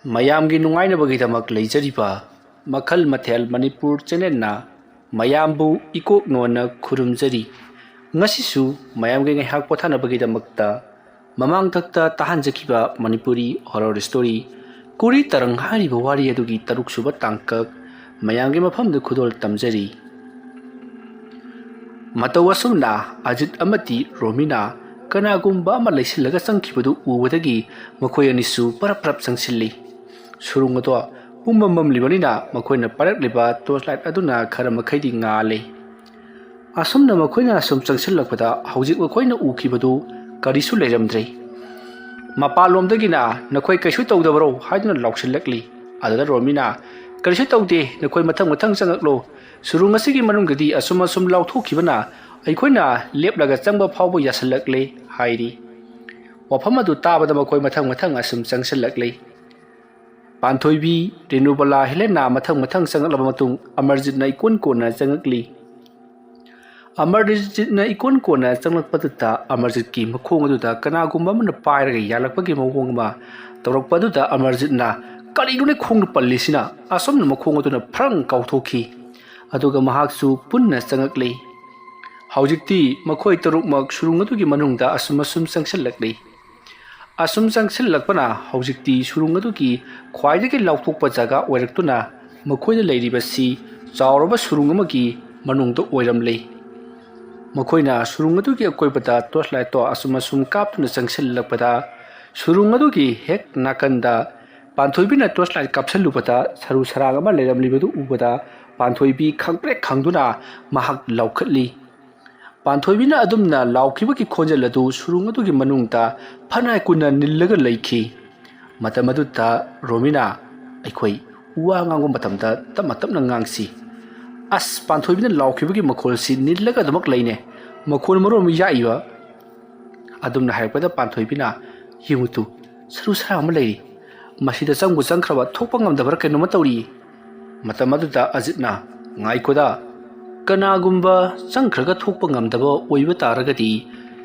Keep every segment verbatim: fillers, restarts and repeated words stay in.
ꯃꯌꯥꯝꯒꯤ ꯅꯨꯡꯉꯥꯏꯅꯕꯒꯤꯗꯃꯛ ꯂꯩꯖꯔꯤꯕ ꯃꯈꯜ ꯃꯊꯦꯜ ꯃꯅꯤꯄꯨꯔ ꯆꯦꯅꯦꯜꯅ ꯃꯌꯥꯝꯕꯨ ꯏꯀꯣꯛ ꯅꯣꯟꯅ ꯈꯨꯔꯨꯝꯖꯔꯤ꯫ ꯉꯁꯤꯁꯨ ꯃꯌꯥꯝꯒꯤ ꯉꯥꯏꯍꯥꯛ ꯄꯣꯊꯥꯅꯕꯒꯤꯗꯃꯛꯇ ꯃꯃꯥꯡꯊꯛꯇ ꯇꯥꯍꯟꯖꯈꯤꯕ ꯃꯅꯤꯄꯨꯔꯤ ꯍꯣꯔꯔ ꯁ꯭ꯇꯣꯔꯤ ꯀꯨꯔꯤ ꯇꯔꯪ ꯍꯥꯏꯔꯤꯕ ꯋꯥꯔꯤ ꯑꯗꯨꯒꯤ ꯇꯔꯨꯛꯁꯨꯕ ꯇꯥꯡꯀꯛ ꯃꯌꯥꯝꯒꯤ ꯃꯐꯝꯗ ꯈꯨꯗꯣꯜ ꯇꯝꯖꯔꯤ꯫ ꯃꯇꯧ ꯑꯁꯨꯝꯅ ꯑꯖꯤꯠ ꯑꯃꯗꯤ ꯔꯣꯃꯤꯅꯥ ꯀꯅꯥꯒꯨꯝꯕ ꯑꯃ ꯂꯩꯁꯤꯜꯂꯒ ꯆꯪꯈꯤꯕꯗꯨ ꯎꯕꯗꯒꯤ ꯃꯈꯣꯏ ꯑꯅꯤꯁꯨ ꯄꯔꯞ ꯄꯔꯞ ꯆꯪꯁꯤꯜꯂꯤ꯫ ꯁꯨꯔꯨꯡ ꯑꯗꯣ ꯄꯨꯝꯃꯝ ꯃꯝꯂꯤꯕꯅꯤꯅ ꯃꯈꯣꯏꯅ ꯄꯥꯏꯔꯛꯂꯤꯕ ꯇꯣꯔꯆ ꯂꯥꯏꯠ ꯑꯗꯨꯅ ꯈꯔ ꯃꯈꯩꯗꯤ ꯉꯥꯜꯂꯤ꯫ ꯑꯁꯨꯝꯅ ꯃꯈꯣꯏꯅ ꯁꯨꯝ ꯆꯪꯁꯤꯜꯂꯛꯄꯗ ꯍꯧꯖꯤꯛ ꯃꯈꯣꯏꯅ ꯎꯈꯤꯕꯗꯨ ꯀꯔꯤꯁꯨ ꯂꯩꯔꯝꯗ꯭ꯔꯦ꯫ ꯃꯄꯥꯟꯂꯣꯝꯗꯒꯤꯅ "ꯅꯈꯣꯏ ꯀꯩꯁꯨ ꯇꯧꯗꯕꯔꯣ?" ꯍꯥꯏꯗꯨꯅ ꯂꯥꯎꯁꯤꯜꯂꯛꯂꯤ꯫ ꯑꯗꯨꯗ ꯔꯣꯃꯤꯅ, "ꯀꯔꯤꯁꯨ ꯇꯧꯗꯦ, ꯅꯈꯣꯏ ꯃꯊꯪ ꯃꯊꯪ ꯆꯪꯉꯛꯂꯣ꯫ ꯁꯨꯔꯨꯡ ꯑꯁꯤꯒꯤ ꯃꯅꯨꯡꯗꯗꯤ ꯑꯁꯨꯝ ꯑꯁꯨꯝ ꯂꯥꯎꯊꯣꯛꯈꯤꯕꯅ ꯑꯩꯈꯣꯏꯅ ꯂꯦꯞꯂꯒ ꯆꯪꯕ ꯐꯥꯎꯕ ꯌꯥꯁꯤꯜꯂꯛꯂꯦ" ꯍꯥꯏꯔꯤ꯫ ꯋꯥꯐꯝ ꯑꯗꯨ ꯇꯥꯕꯗ ꯃꯈꯣꯏ ꯃꯊꯪ ꯃꯊꯪ ꯑꯁꯨꯝ ꯆꯪꯁꯤꯜꯂꯛꯂꯤ꯫ ꯄꯥꯟꯊꯣꯏꯕꯤ, ꯔꯦꯅꯨꯕꯂꯥ, ꯍꯦꯂꯦꯅꯥ ꯃꯊꯪ ꯃꯊꯪ ꯆꯪꯂꯛꯂꯕ ꯃꯇꯨꯡ ꯑꯃꯔꯖꯤꯠꯅ ꯏꯀꯣꯟ ꯀꯣꯟꯅ ꯆꯪꯂꯛꯂꯤ꯫ ꯑꯃꯔꯖꯤꯠꯅ ꯏꯀꯣꯟ ꯀꯣꯟꯅ ꯆꯪꯂꯛꯄꯗꯨꯗ ꯑꯃꯔꯖꯤꯠꯀꯤ ꯃꯈꯣꯡ ꯑꯗꯨꯗ ꯀꯅꯥꯒꯨꯝꯕ ꯑꯃꯅ ꯄꯥꯏꯔꯒ ꯌꯥꯜꯂꯛꯄꯒꯤ ꯃꯑꯣꯡ ꯑꯃ ꯇꯧꯔꯛꯄ ꯑꯗꯨꯗ ꯑꯃꯔꯖꯤꯠꯅ "ꯀꯔꯤꯅꯣꯅꯦ ꯈꯣꯡꯗ ꯄꯜꯂꯤꯁꯤꯅ?" ꯑꯁꯨꯝꯅ ꯃꯈꯣꯡ ꯑꯗꯨꯅ ꯐ꯭ꯔꯪ ꯀꯥꯎꯊꯣꯛꯈꯤ꯫ ꯑꯗꯨꯒ ꯃꯍꯥꯛꯁꯨ ꯄꯨꯟꯅ ꯆꯪꯂꯛꯂꯤ꯫ ꯍꯧꯖꯤꯛꯇꯤ ꯃꯈꯣꯏ ꯇꯔꯨꯛꯃꯛ ꯁꯨꯔꯨꯡ ꯑꯗꯨꯒꯤ ꯃꯅꯨꯡꯗ ꯑꯁꯨꯝ ꯑꯁꯨꯝ ꯆꯪꯁꯤꯜꯂꯛꯂꯤ꯫ ꯑꯁꯨꯝ ꯆꯪꯁꯤꯜꯂꯛꯄꯅ ꯍꯧꯖꯤꯛꯇꯤ ꯁꯨꯔꯨꯡ ꯑꯗꯨꯒꯤ ꯈ꯭ꯋꯥꯏꯗꯒꯤ ꯂꯥꯎꯊꯣꯛꯄ ꯖꯒꯥ ꯑꯣꯏꯔꯛꯇꯨꯅ ꯃꯈꯣꯏꯅ ꯂꯩꯔꯤꯕꯁꯤ ꯆꯥꯎꯔꯕ ꯁꯨꯔꯨꯡ ꯑꯃꯒꯤ ꯃꯅꯨꯡꯗ ꯑꯣꯏꯔꯝꯂꯦ꯫ ꯃꯈꯣꯏꯅ ꯁꯨꯔꯨꯡ ꯑꯗꯨꯒꯤ ꯑꯀꯣꯏꯕꯗ ꯇꯣꯔꯆ ꯂꯥꯏꯠꯇꯣ ꯑꯁꯨꯝ ꯑꯁꯨꯝ ꯀꯥꯞꯇꯨꯅ ꯆꯪꯁꯤꯜꯂꯛꯄꯗ ꯁꯨꯔꯨꯡ ꯑꯗꯨꯒꯤ ꯍꯦꯛ ꯅꯥꯀꯟꯗ ꯄꯥꯟꯊꯣꯏꯕꯤꯅ ꯇꯣꯔꯆ ꯂꯥꯏꯠ ꯀꯥꯞꯁꯤꯜꯂꯨꯕꯗ ꯁꯔꯨ ꯁꯔꯥꯡ ꯑꯃ ꯂꯩꯔꯝꯂꯤꯕꯗꯨ ꯎꯕꯗ ꯄꯥꯟꯊꯣꯏꯕꯤ ꯈꯪꯄ꯭ꯔꯦꯛ ꯈꯪꯗꯨꯅ ꯃꯍꯥꯛ ꯂꯥꯎꯈꯠꯂꯤ꯫ ꯄꯥꯟꯊꯣꯏꯕꯤꯅ ꯑꯗꯨꯝꯅ ꯂꯥꯎꯈꯤꯕꯒꯤ ꯈꯣꯟꯖꯦꯜ ꯑꯗꯨ ꯁꯨꯔꯨꯡ ꯑꯗꯨꯒꯤ ꯃꯅꯨꯡꯗ ꯐꯅ ꯀꯨꯏꯅ ꯅꯤꯜꯂꯒ ꯂꯩꯈꯤ꯫ ꯃꯇꯝ ꯑꯗꯨꯗ ꯔꯣꯃꯤꯅ, "ꯑꯩꯈꯣꯏ ꯋꯥ ꯉꯥꯡꯕ ꯃꯇꯝꯗ ꯇꯞꯅ ꯇꯞꯅ ꯉꯥꯡꯁꯤ꯫ ꯑꯁ, ꯄꯥꯟꯊꯣꯏꯕꯤꯅ ꯂꯥꯎꯈꯤꯕꯒꯤ ꯃꯈꯣꯜꯁꯤ ꯅꯤꯜꯂꯒ ꯑꯗꯨꯃꯛ ꯂꯩꯅꯦ꯫ ꯃꯈꯣꯜ ꯃꯔꯣꯟ ꯑꯃ ꯌꯥꯛꯏꯕ꯫" ꯑꯗꯨꯝꯅ ꯍꯥꯏꯔꯛꯄꯗ ꯄꯥꯟꯊꯣꯏꯕꯤꯅ, "ꯌꯦꯡꯉꯨ ꯇꯨ, ꯁꯔꯨ ꯁꯔꯥꯡ ꯑꯃ ꯂꯩꯔꯤ꯫ ꯃꯁꯤꯗ ꯆꯪꯕꯨ ꯆꯪꯈ꯭ꯔꯕ ꯊꯣꯛꯄ ꯉꯝꯗꯕ꯭ꯔꯥ ꯀꯩꯅꯣꯝꯃ ꯇꯧꯔꯤ꯫" ꯃꯇꯝ ꯑꯗꯨꯗ ꯑꯖꯤꯠꯅ, "ꯉꯥꯏꯈꯣꯗ, ꯀꯅꯥꯒꯨꯝꯕ ꯆꯪꯈ꯭ꯔꯒ ꯊꯣꯛꯄ ꯉꯝꯗꯕ ꯑꯣꯏꯕ ꯇꯥꯔꯒꯗꯤ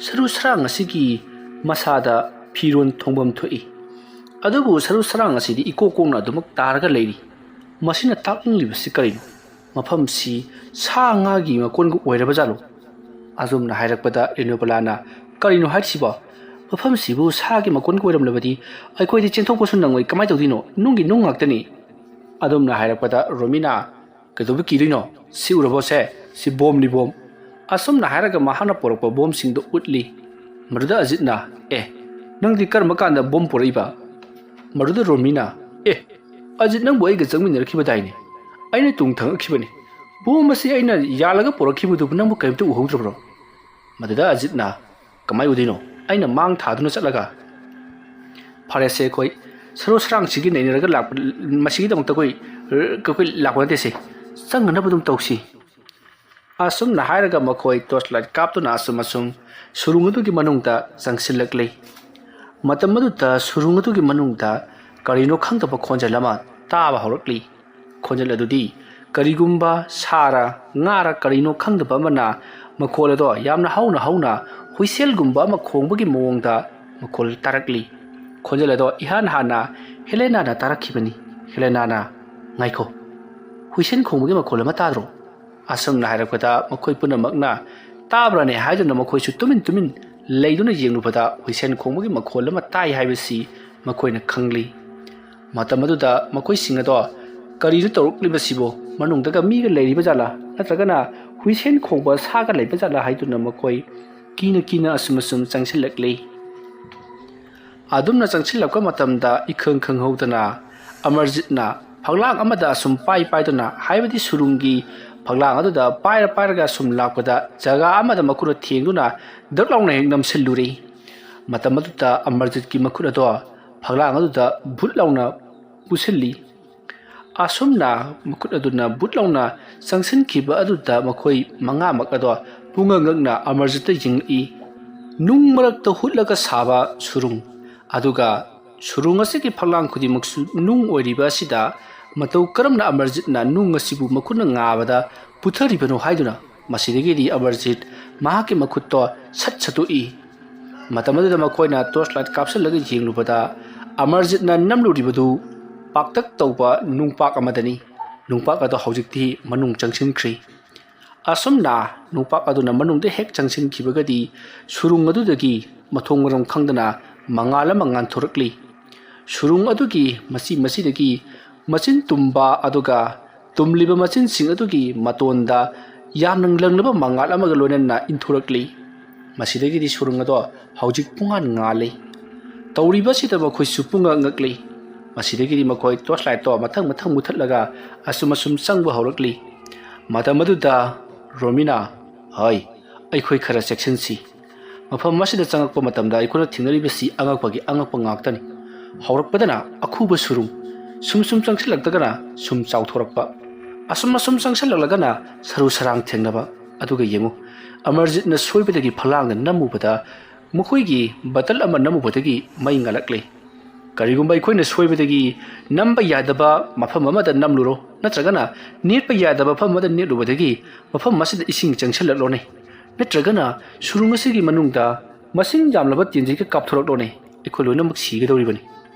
ꯁꯔꯨ ꯁꯔꯥꯡ ꯑꯁꯤꯒꯤ ꯃꯁꯥꯗ ꯐꯤꯔꯣꯟ ꯊꯣꯡꯐꯝ ꯊꯣꯛꯏ꯫ ꯑꯗꯨꯕꯨ ꯁꯔꯨ ꯁꯔꯥꯡ ꯑꯁꯤꯗꯤ ꯏꯀꯣꯛ ꯀꯣꯛꯅ ꯑꯗꯨꯃꯛ ꯇꯥꯔꯒ ꯂꯩꯔꯤ꯫ ꯃꯁꯤꯅ ꯇꯥꯛꯅꯤꯡꯂꯤꯕꯁꯤ ꯀꯔꯤꯅꯣ? ꯃꯐꯝꯁꯤ ꯁꯥ ꯉꯥꯒꯤ ꯃꯀꯣꯟꯒ ꯑꯣꯏꯔꯕ ꯖꯥꯠꯂꯣ? ꯑꯗꯨꯝꯅ ꯍꯥꯏꯔꯛꯄꯗ ꯔꯤꯅꯨꯕꯂꯥꯅ, "ꯀꯔꯤꯅꯣ ꯍꯥꯏꯔꯤꯁꯤꯕꯣ? ꯃꯐꯝꯁꯤꯕꯨ ꯁꯥꯒꯤ ꯃꯀꯣꯟꯒ ꯑꯣꯏꯔꯝꯂꯕꯗꯤ ꯑꯩꯈꯣꯏꯗꯤ ꯆꯦꯟꯊꯣꯛꯄꯁꯨ ꯅꯪꯉꯣꯏ, ꯀꯃꯥꯏꯅ ꯇꯧꯗꯣꯏꯅꯣ? ꯅꯨꯡꯒꯤ ꯅꯨꯡ ꯉꯥꯛꯇꯅꯤ"꯫ ꯑꯗꯨꯝꯅ ꯍꯥꯏꯔꯛꯄꯗ ꯔꯣꯃꯤꯅ, "ꯀꯩꯗꯧꯕ ꯀꯤꯗꯣꯏꯅꯣ? ꯁꯤ ꯎꯔꯕꯣ ꯁꯦ? ꯁꯤ ꯕꯣꯝꯅꯤ, ꯕꯣꯝ"꯫ ꯑꯁꯨꯝꯅ ꯍꯥꯏꯔꯒ ꯃꯍꯥꯛꯅ ꯄꯨꯔꯛꯄ ꯕꯣꯝꯁꯤꯡꯗꯨ ꯎꯠꯂꯤ꯫ ꯃꯗꯨꯗ ꯑꯖꯤꯠꯅ, "ꯑꯦ, ꯅꯪꯗꯤ ꯀꯔꯝꯕ ꯀꯥꯟꯗ ꯕꯣꯝ ꯄꯨꯔꯛꯏꯕ?" ꯃꯗꯨꯗ ꯔꯣꯃꯤꯅ, "ꯑꯦ, ꯑꯖꯤꯠ ꯅꯪꯕꯨ ꯑꯩꯒ ꯆꯪꯃꯤꯟꯅꯔꯛꯈꯤꯕꯗꯥꯏꯅꯦ? ꯑꯩꯅ ꯇꯨꯡ ꯊꯪꯉꯛꯈꯤꯕꯅꯤ꯫ ꯕꯣꯝ ꯑꯁꯤ ꯑꯩꯅ ꯌꯥꯜꯂꯒ ꯄꯨꯔꯛꯈꯤꯕꯗꯨꯕꯨ ꯅꯪꯕꯨ ꯀꯔꯤꯝꯇ ꯎꯍꯧꯗ꯭ꯔꯕ꯭ꯔꯣ?" ꯃꯗꯨꯗ ꯑꯖꯤꯠꯅ, "ꯀꯃꯥꯏ ꯎꯗꯣꯏꯅꯣ? ꯑꯩꯅ ꯃꯥꯡ ꯊꯥꯗꯨꯅ ꯆꯠꯂꯒ"꯫ "ꯐꯔꯦꯁꯦ, ꯑꯩꯈꯣꯏ ꯁꯔꯨ ꯁꯔꯥꯡꯁꯤꯒꯤ ꯅꯩꯅꯔꯒ ꯂꯥꯛꯄ, ꯃꯁꯤꯒꯤꯗꯃꯛꯇ ꯑꯩꯈꯣꯏ, ꯑꯩꯈꯣꯏ ꯂꯥꯛꯄ ꯅꯠꯇꯦꯁꯦ꯫ ꯆꯪꯅꯅꯕ ꯑꯗꯨꯝ ꯇꯧꯁꯤ"꯫ ꯑꯁꯨꯝꯅ ꯍꯥꯏꯔꯒ ꯃꯈꯣꯏ ꯇꯣꯔꯆ ꯂꯥꯏꯠ ꯀꯥꯞꯇꯨꯅ ꯑꯁꯨꯝ ꯑꯁꯨꯝ ꯁꯨꯔꯨꯡ ꯑꯗꯨꯒꯤ ꯃꯅꯨꯡꯗ ꯆꯪꯁꯤꯜꯂꯛꯂꯤ꯫ ꯃꯇꯝ ꯑꯗꯨꯗ ꯁꯨꯔꯨꯡ ꯑꯗꯨꯒꯤ ꯃꯅꯨꯡꯗ ꯀꯔꯤꯅꯣ ꯈꯪꯗꯕ ꯈꯣꯟꯖꯦꯜ ꯑꯃ ꯇꯥꯕ ꯍꯧꯔꯛꯂꯤ꯫ ꯈꯣꯟꯖꯦꯜ ꯑꯗꯨꯗꯤ ꯀꯔꯤꯒꯨꯝꯕ ꯁꯥꯔ ꯉꯥꯔ ꯀꯔꯤꯅꯣ ꯈꯪꯗꯕ ꯑꯃꯅ ꯃꯈꯣꯜ ꯑꯗꯣ ꯌꯥꯝꯅ ꯍꯧꯅ ꯍꯧꯅ ꯍꯨꯏꯁꯦꯜꯒꯨꯝꯕ ꯑꯃ ꯈꯣꯡꯕꯒꯤ ꯃꯑꯣꯡꯗ ꯃꯈꯣꯜ ꯇꯥꯔꯛꯂꯤ꯫ ꯈꯣꯟꯖꯦꯜ ꯑꯗꯣ ꯏꯍꯥꯟ ꯍꯥꯟꯅ ꯍꯦꯂꯦꯅꯥꯅ ꯇꯥꯔꯛꯈꯤꯕꯅꯤ꯫ ꯍꯦꯂꯦꯅꯥꯅ, "ꯉꯥꯏꯈꯣ, ꯍꯨꯏꯁꯦꯜ ꯈꯣꯡꯕꯒꯤ ꯃꯈꯣꯜ ꯑꯃ ꯇꯥꯗ꯭ꯔꯣ?" ꯑꯁꯨꯝꯅ ꯍꯥꯏꯔꯛꯄꯗ ꯃꯈꯣꯏ ꯄꯨꯝꯅꯃꯛꯅ ꯇꯥꯕ꯭ꯔꯥꯅꯦ ꯍꯥꯏꯗꯨꯅ ꯃꯈꯣꯏꯁꯨ ꯇꯨꯃꯤꯟ ꯇꯨꯃꯤꯟ ꯂꯩꯗꯨꯅ ꯌꯦꯡꯂꯨꯕꯗ ꯍꯨꯏꯁꯦꯜ ꯈꯣꯡꯕꯒꯤ ꯃꯈꯣꯜ ꯑꯃ ꯇꯥꯏ ꯍꯥꯏꯕꯁꯤ ꯃꯈꯣꯏꯅ ꯈꯪꯂꯤ꯫ ꯃꯇꯝ ꯑꯗꯨꯗ ꯃꯈꯣꯏꯁꯤꯡ ꯑꯗꯣ, "ꯀꯔꯤꯅꯣ ꯇꯧꯔꯛꯂꯤꯕꯁꯤꯕꯣ? ꯃꯅꯨꯡꯗꯒ ꯃꯤꯒ ꯂꯩꯔꯤꯕ ꯖꯥꯠꯂꯥ? ꯅꯠꯇ꯭ꯔꯒꯅ ꯍꯨꯏꯁꯦꯜ ꯈꯣꯡꯕ ꯁꯥꯒ ꯂꯩꯕ ꯖꯥꯠꯂꯥ?" ꯍꯥꯏꯗꯨꯅ ꯃꯈꯣꯏ ꯀꯤꯅ ꯀꯤꯅ ꯑꯁꯨꯝ ꯑꯁꯨꯝ ꯆꯪꯁꯤꯜꯂꯛꯂꯤ꯫ ꯑꯗꯨꯝꯅ ꯆꯪꯁꯤꯜꯂꯛꯄ ꯃꯇꯝꯗ ꯏꯈꯪ ꯈꯪꯍꯧꯗꯅ ꯑꯃꯔꯖꯤꯠꯅ ꯐꯛꯂꯥꯡ ꯑꯃꯗ ꯑꯁꯨꯝ ꯄꯥꯏ ꯄꯥꯏꯗꯨꯅ, ꯍꯥꯏꯕꯗꯤ ꯁꯨꯔꯨꯡꯒꯤ ꯐꯛꯂꯥꯡ ꯑꯗꯨꯗ ꯄꯥꯏꯔ ꯄꯥꯏꯔꯒ ꯑꯁꯨꯝ ꯂꯥꯛꯄꯗ ꯖꯒꯥ ꯑꯃꯗ ꯃꯈꯨꯠꯅ ꯊꯦꯡꯗꯨꯅ ꯗꯛ ꯂꯥꯎꯅ ꯍꯦꯛ ꯅꯝꯁꯤꯜꯂꯨꯔꯦ꯫ ꯃꯇꯝ ꯑꯗꯨꯗ ꯑꯃꯔꯖꯤꯠꯀꯤ ꯃꯈꯨꯠ ꯑꯗꯣ ꯐꯛꯂꯥꯡ ꯑꯗꯨꯗ ꯚꯨꯠ ꯂꯥꯎꯅ ꯄꯨꯁꯤꯜꯂꯤ꯫ ꯑꯁꯨꯝꯅ ꯃꯈꯨꯠ ꯑꯗꯨꯅ ꯚꯨꯠ ꯂꯥꯎꯅ ꯆꯪꯁꯤꯟꯈꯤꯕ ꯑꯗꯨꯗ ꯃꯈꯣꯏ ꯃꯉꯥꯃꯛ ꯑꯗꯣ ꯄꯨꯡꯉꯛ ꯉꯛꯅ ꯑꯃꯔꯖꯤꯠꯇ ꯌꯦꯡꯂꯛꯏ꯫ ꯅꯨꯡ ꯃꯔꯛꯇ ꯍꯨꯠꯂꯒ ꯁꯥꯕ ꯁꯨꯔꯨꯡ, ꯑꯗꯨꯒ ꯁꯨꯔꯨꯡ ꯑꯁꯤꯒꯤ ꯐꯛꯂꯥꯡ ꯈꯨꯗꯤꯡꯃꯛꯁꯨ ꯅꯨꯡ ꯑꯣꯏꯔꯤꯕ ꯑꯁꯤꯗ ꯃꯇꯧ ꯀꯔꯝꯅ ꯑꯃꯔꯖꯤꯠꯅ ꯅꯨꯡ ꯑꯁꯤꯕꯨ ꯃꯈꯨꯠꯅ ꯉꯥꯕꯗ ꯄꯨꯊꯔꯤꯕꯅꯣ ꯍꯥꯏꯗꯨꯅ ꯃꯁꯤꯗꯒꯤꯗꯤ ꯑꯃꯔꯖꯤꯠ ꯃꯍꯥꯛꯀꯤ ꯃꯈꯨꯠꯇꯣ ꯁꯠ ꯁꯠꯇꯣꯛꯏ꯫ ꯃꯇꯝ ꯑꯗꯨꯗ ꯃꯈꯣꯏꯅ ꯇꯣꯔꯆ ꯂꯥꯏꯠ ꯀꯥꯞꯁꯤꯜꯂꯒ ꯌꯦꯡꯂꯨꯕꯗ ꯑꯃꯔꯖꯤꯠꯅ ꯅꯝꯂꯨꯔꯤꯕꯗꯨ ꯄꯥꯛꯇꯛ ꯇꯧꯕ ꯅꯨꯡꯄꯥꯛ ꯑꯃꯗꯅꯤ꯫ ꯅꯨꯡꯄꯥꯛ ꯑꯗꯨ ꯍꯧꯖꯤꯛꯇꯤ ꯃꯅꯨꯡ ꯆꯪꯁꯤꯟꯈ꯭ꯔꯤ꯫ ꯑꯁꯨꯝꯅ ꯅꯨꯡꯄꯥꯛ ꯑꯗꯨꯅ ꯃꯅꯨꯡꯗ ꯍꯦꯛ ꯆꯪꯁꯤꯟꯈꯤꯕꯒꯗꯤ ꯁꯨꯔꯨꯡ ꯑꯗꯨꯗꯒꯤ ꯃꯊꯣꯡ ꯃꯔꯝ ꯈꯪꯗꯅ ꯃꯉꯥꯜ ꯑꯃ ꯉꯥꯟꯊꯣꯔꯛꯂꯤ꯫ ꯁꯨꯔꯨꯡ ꯑꯗꯨꯒꯤ ꯃꯆꯤ ꯃꯆꯤꯗꯒꯤ ꯃꯆꯤꯟ ꯇꯨꯝꯕ ꯑꯗꯨꯒ ꯇꯨꯝꯂꯤꯕ ꯃꯆꯤꯟꯁꯤꯡ ꯑꯗꯨꯒꯤ ꯃꯇꯣꯟꯗ ꯌꯥꯝꯅ ꯂꯪꯂꯕ ꯃꯉꯥꯜ ꯑꯃꯒ ꯂꯣꯏꯅꯅ ꯏꯟꯊꯣꯔꯛꯂꯤ꯫ ꯃꯁꯤꯗꯒꯤꯗꯤ ꯁꯨꯔꯨꯡ ꯑꯗꯣ ꯍꯧꯖꯤꯛ ꯄꯨꯡꯉꯥꯟ ꯉꯥꯜꯂꯤ꯫ ꯇꯧꯔꯤꯕ ꯑꯁꯤꯗ ꯃꯈꯣꯏꯁꯨ ꯄꯨꯡꯉꯛ ꯉꯛꯂꯤ꯫ ꯃꯁꯤꯗꯒꯤꯗꯤ ꯃꯈꯣꯏ ꯇꯣꯔꯆ ꯂꯥꯏꯠꯇꯣ ꯃꯊꯪ ꯃꯊꯪ ꯃꯨꯊꯠꯂꯒ ꯑꯁꯨꯝ ꯑꯁꯨꯝ ꯆꯪꯕ ꯍꯧꯔꯛꯂꯤ꯫ ꯃꯇꯝ ꯑꯗꯨꯗ ꯔꯣꯃꯤꯅ, "ꯍꯣꯏ, ꯑꯩꯈꯣꯏ ꯈꯔ ꯆꯦꯛꯁꯤꯟꯁꯤ꯫ ꯃꯐꯝ ꯑꯁꯤꯗ ꯆꯪꯉꯛꯄ ꯃꯇꯝꯗ ꯑꯩꯈꯣꯏꯅ ꯊꯦꯡꯅꯔꯤꯕꯁꯤ ꯑꯉꯛꯄꯒꯤ ꯑꯉꯛꯄ ꯉꯥꯛꯇꯅꯤ꯫ ꯍꯧꯔꯛꯄꯗꯅ ꯑꯈꯨꯕ ꯁꯨꯔꯨꯡ, ꯁꯨꯝ ꯁꯨꯝ ꯆꯪꯁꯤꯜꯂꯛꯇꯒꯅ ꯁꯨꯝ ꯆꯥꯎꯊꯣꯔꯛꯄ, ꯑꯁꯨꯝ ꯑꯁꯨꯝ ꯆꯪꯁꯤꯜꯂꯛꯂꯒꯅ ꯁꯔꯨ ꯁꯔꯥꯡ ꯊꯦꯡꯅꯕ꯫ ꯑꯗꯨꯒ ꯌꯦꯡꯉꯨ, ꯑꯃꯔꯖꯤꯠꯅ ꯁꯣꯏꯕꯗꯒꯤ ꯐꯂꯥꯡꯗ ꯅꯝꯃꯨꯕꯗ ꯃꯈꯣꯏꯒꯤ ꯕꯇꯜ ꯑꯃ ꯅꯝꯃꯨꯕꯗꯒꯤ ꯃꯩ ꯉꯥꯜꯂꯛꯂꯦ꯫ ꯀꯔꯤꯒꯨꯝꯕ ꯑꯩꯈꯣꯏꯅ ꯁꯣꯏꯕꯗꯒꯤ ꯅꯝꯕ ꯌꯥꯗꯕ ꯃꯐꯝ ꯑꯃꯗ ꯅꯝꯂꯨꯔꯣ, ꯅꯠꯇ꯭ꯔꯒꯅ ꯅꯦꯠꯄ ꯌꯥꯗꯕ ꯃꯐꯝ ꯑꯃꯗ ꯅꯦꯠꯂꯨꯕꯗꯒꯤ ꯃꯐꯝ ꯑꯁꯤꯗ ꯏꯁꯤꯡ ꯆꯪꯁꯤꯜꯂꯛꯂꯣꯅꯦ, ꯅꯠꯇ꯭ꯔꯒꯅ ꯁꯨꯔꯨꯡ ꯑꯁꯤꯒꯤ ꯃꯅꯨꯡꯗ ꯃꯁꯤꯡ ꯌꯥꯝꯂꯕ ꯇꯦꯟꯖꯩꯒ ꯀꯥꯞꯊꯣꯔꯛꯂꯣꯅꯦ, ꯑꯩꯈꯣꯏ ꯂꯣꯏꯅꯃꯛ ꯁꯤꯒꯗꯧꯔꯤꯕꯅꯤ꯫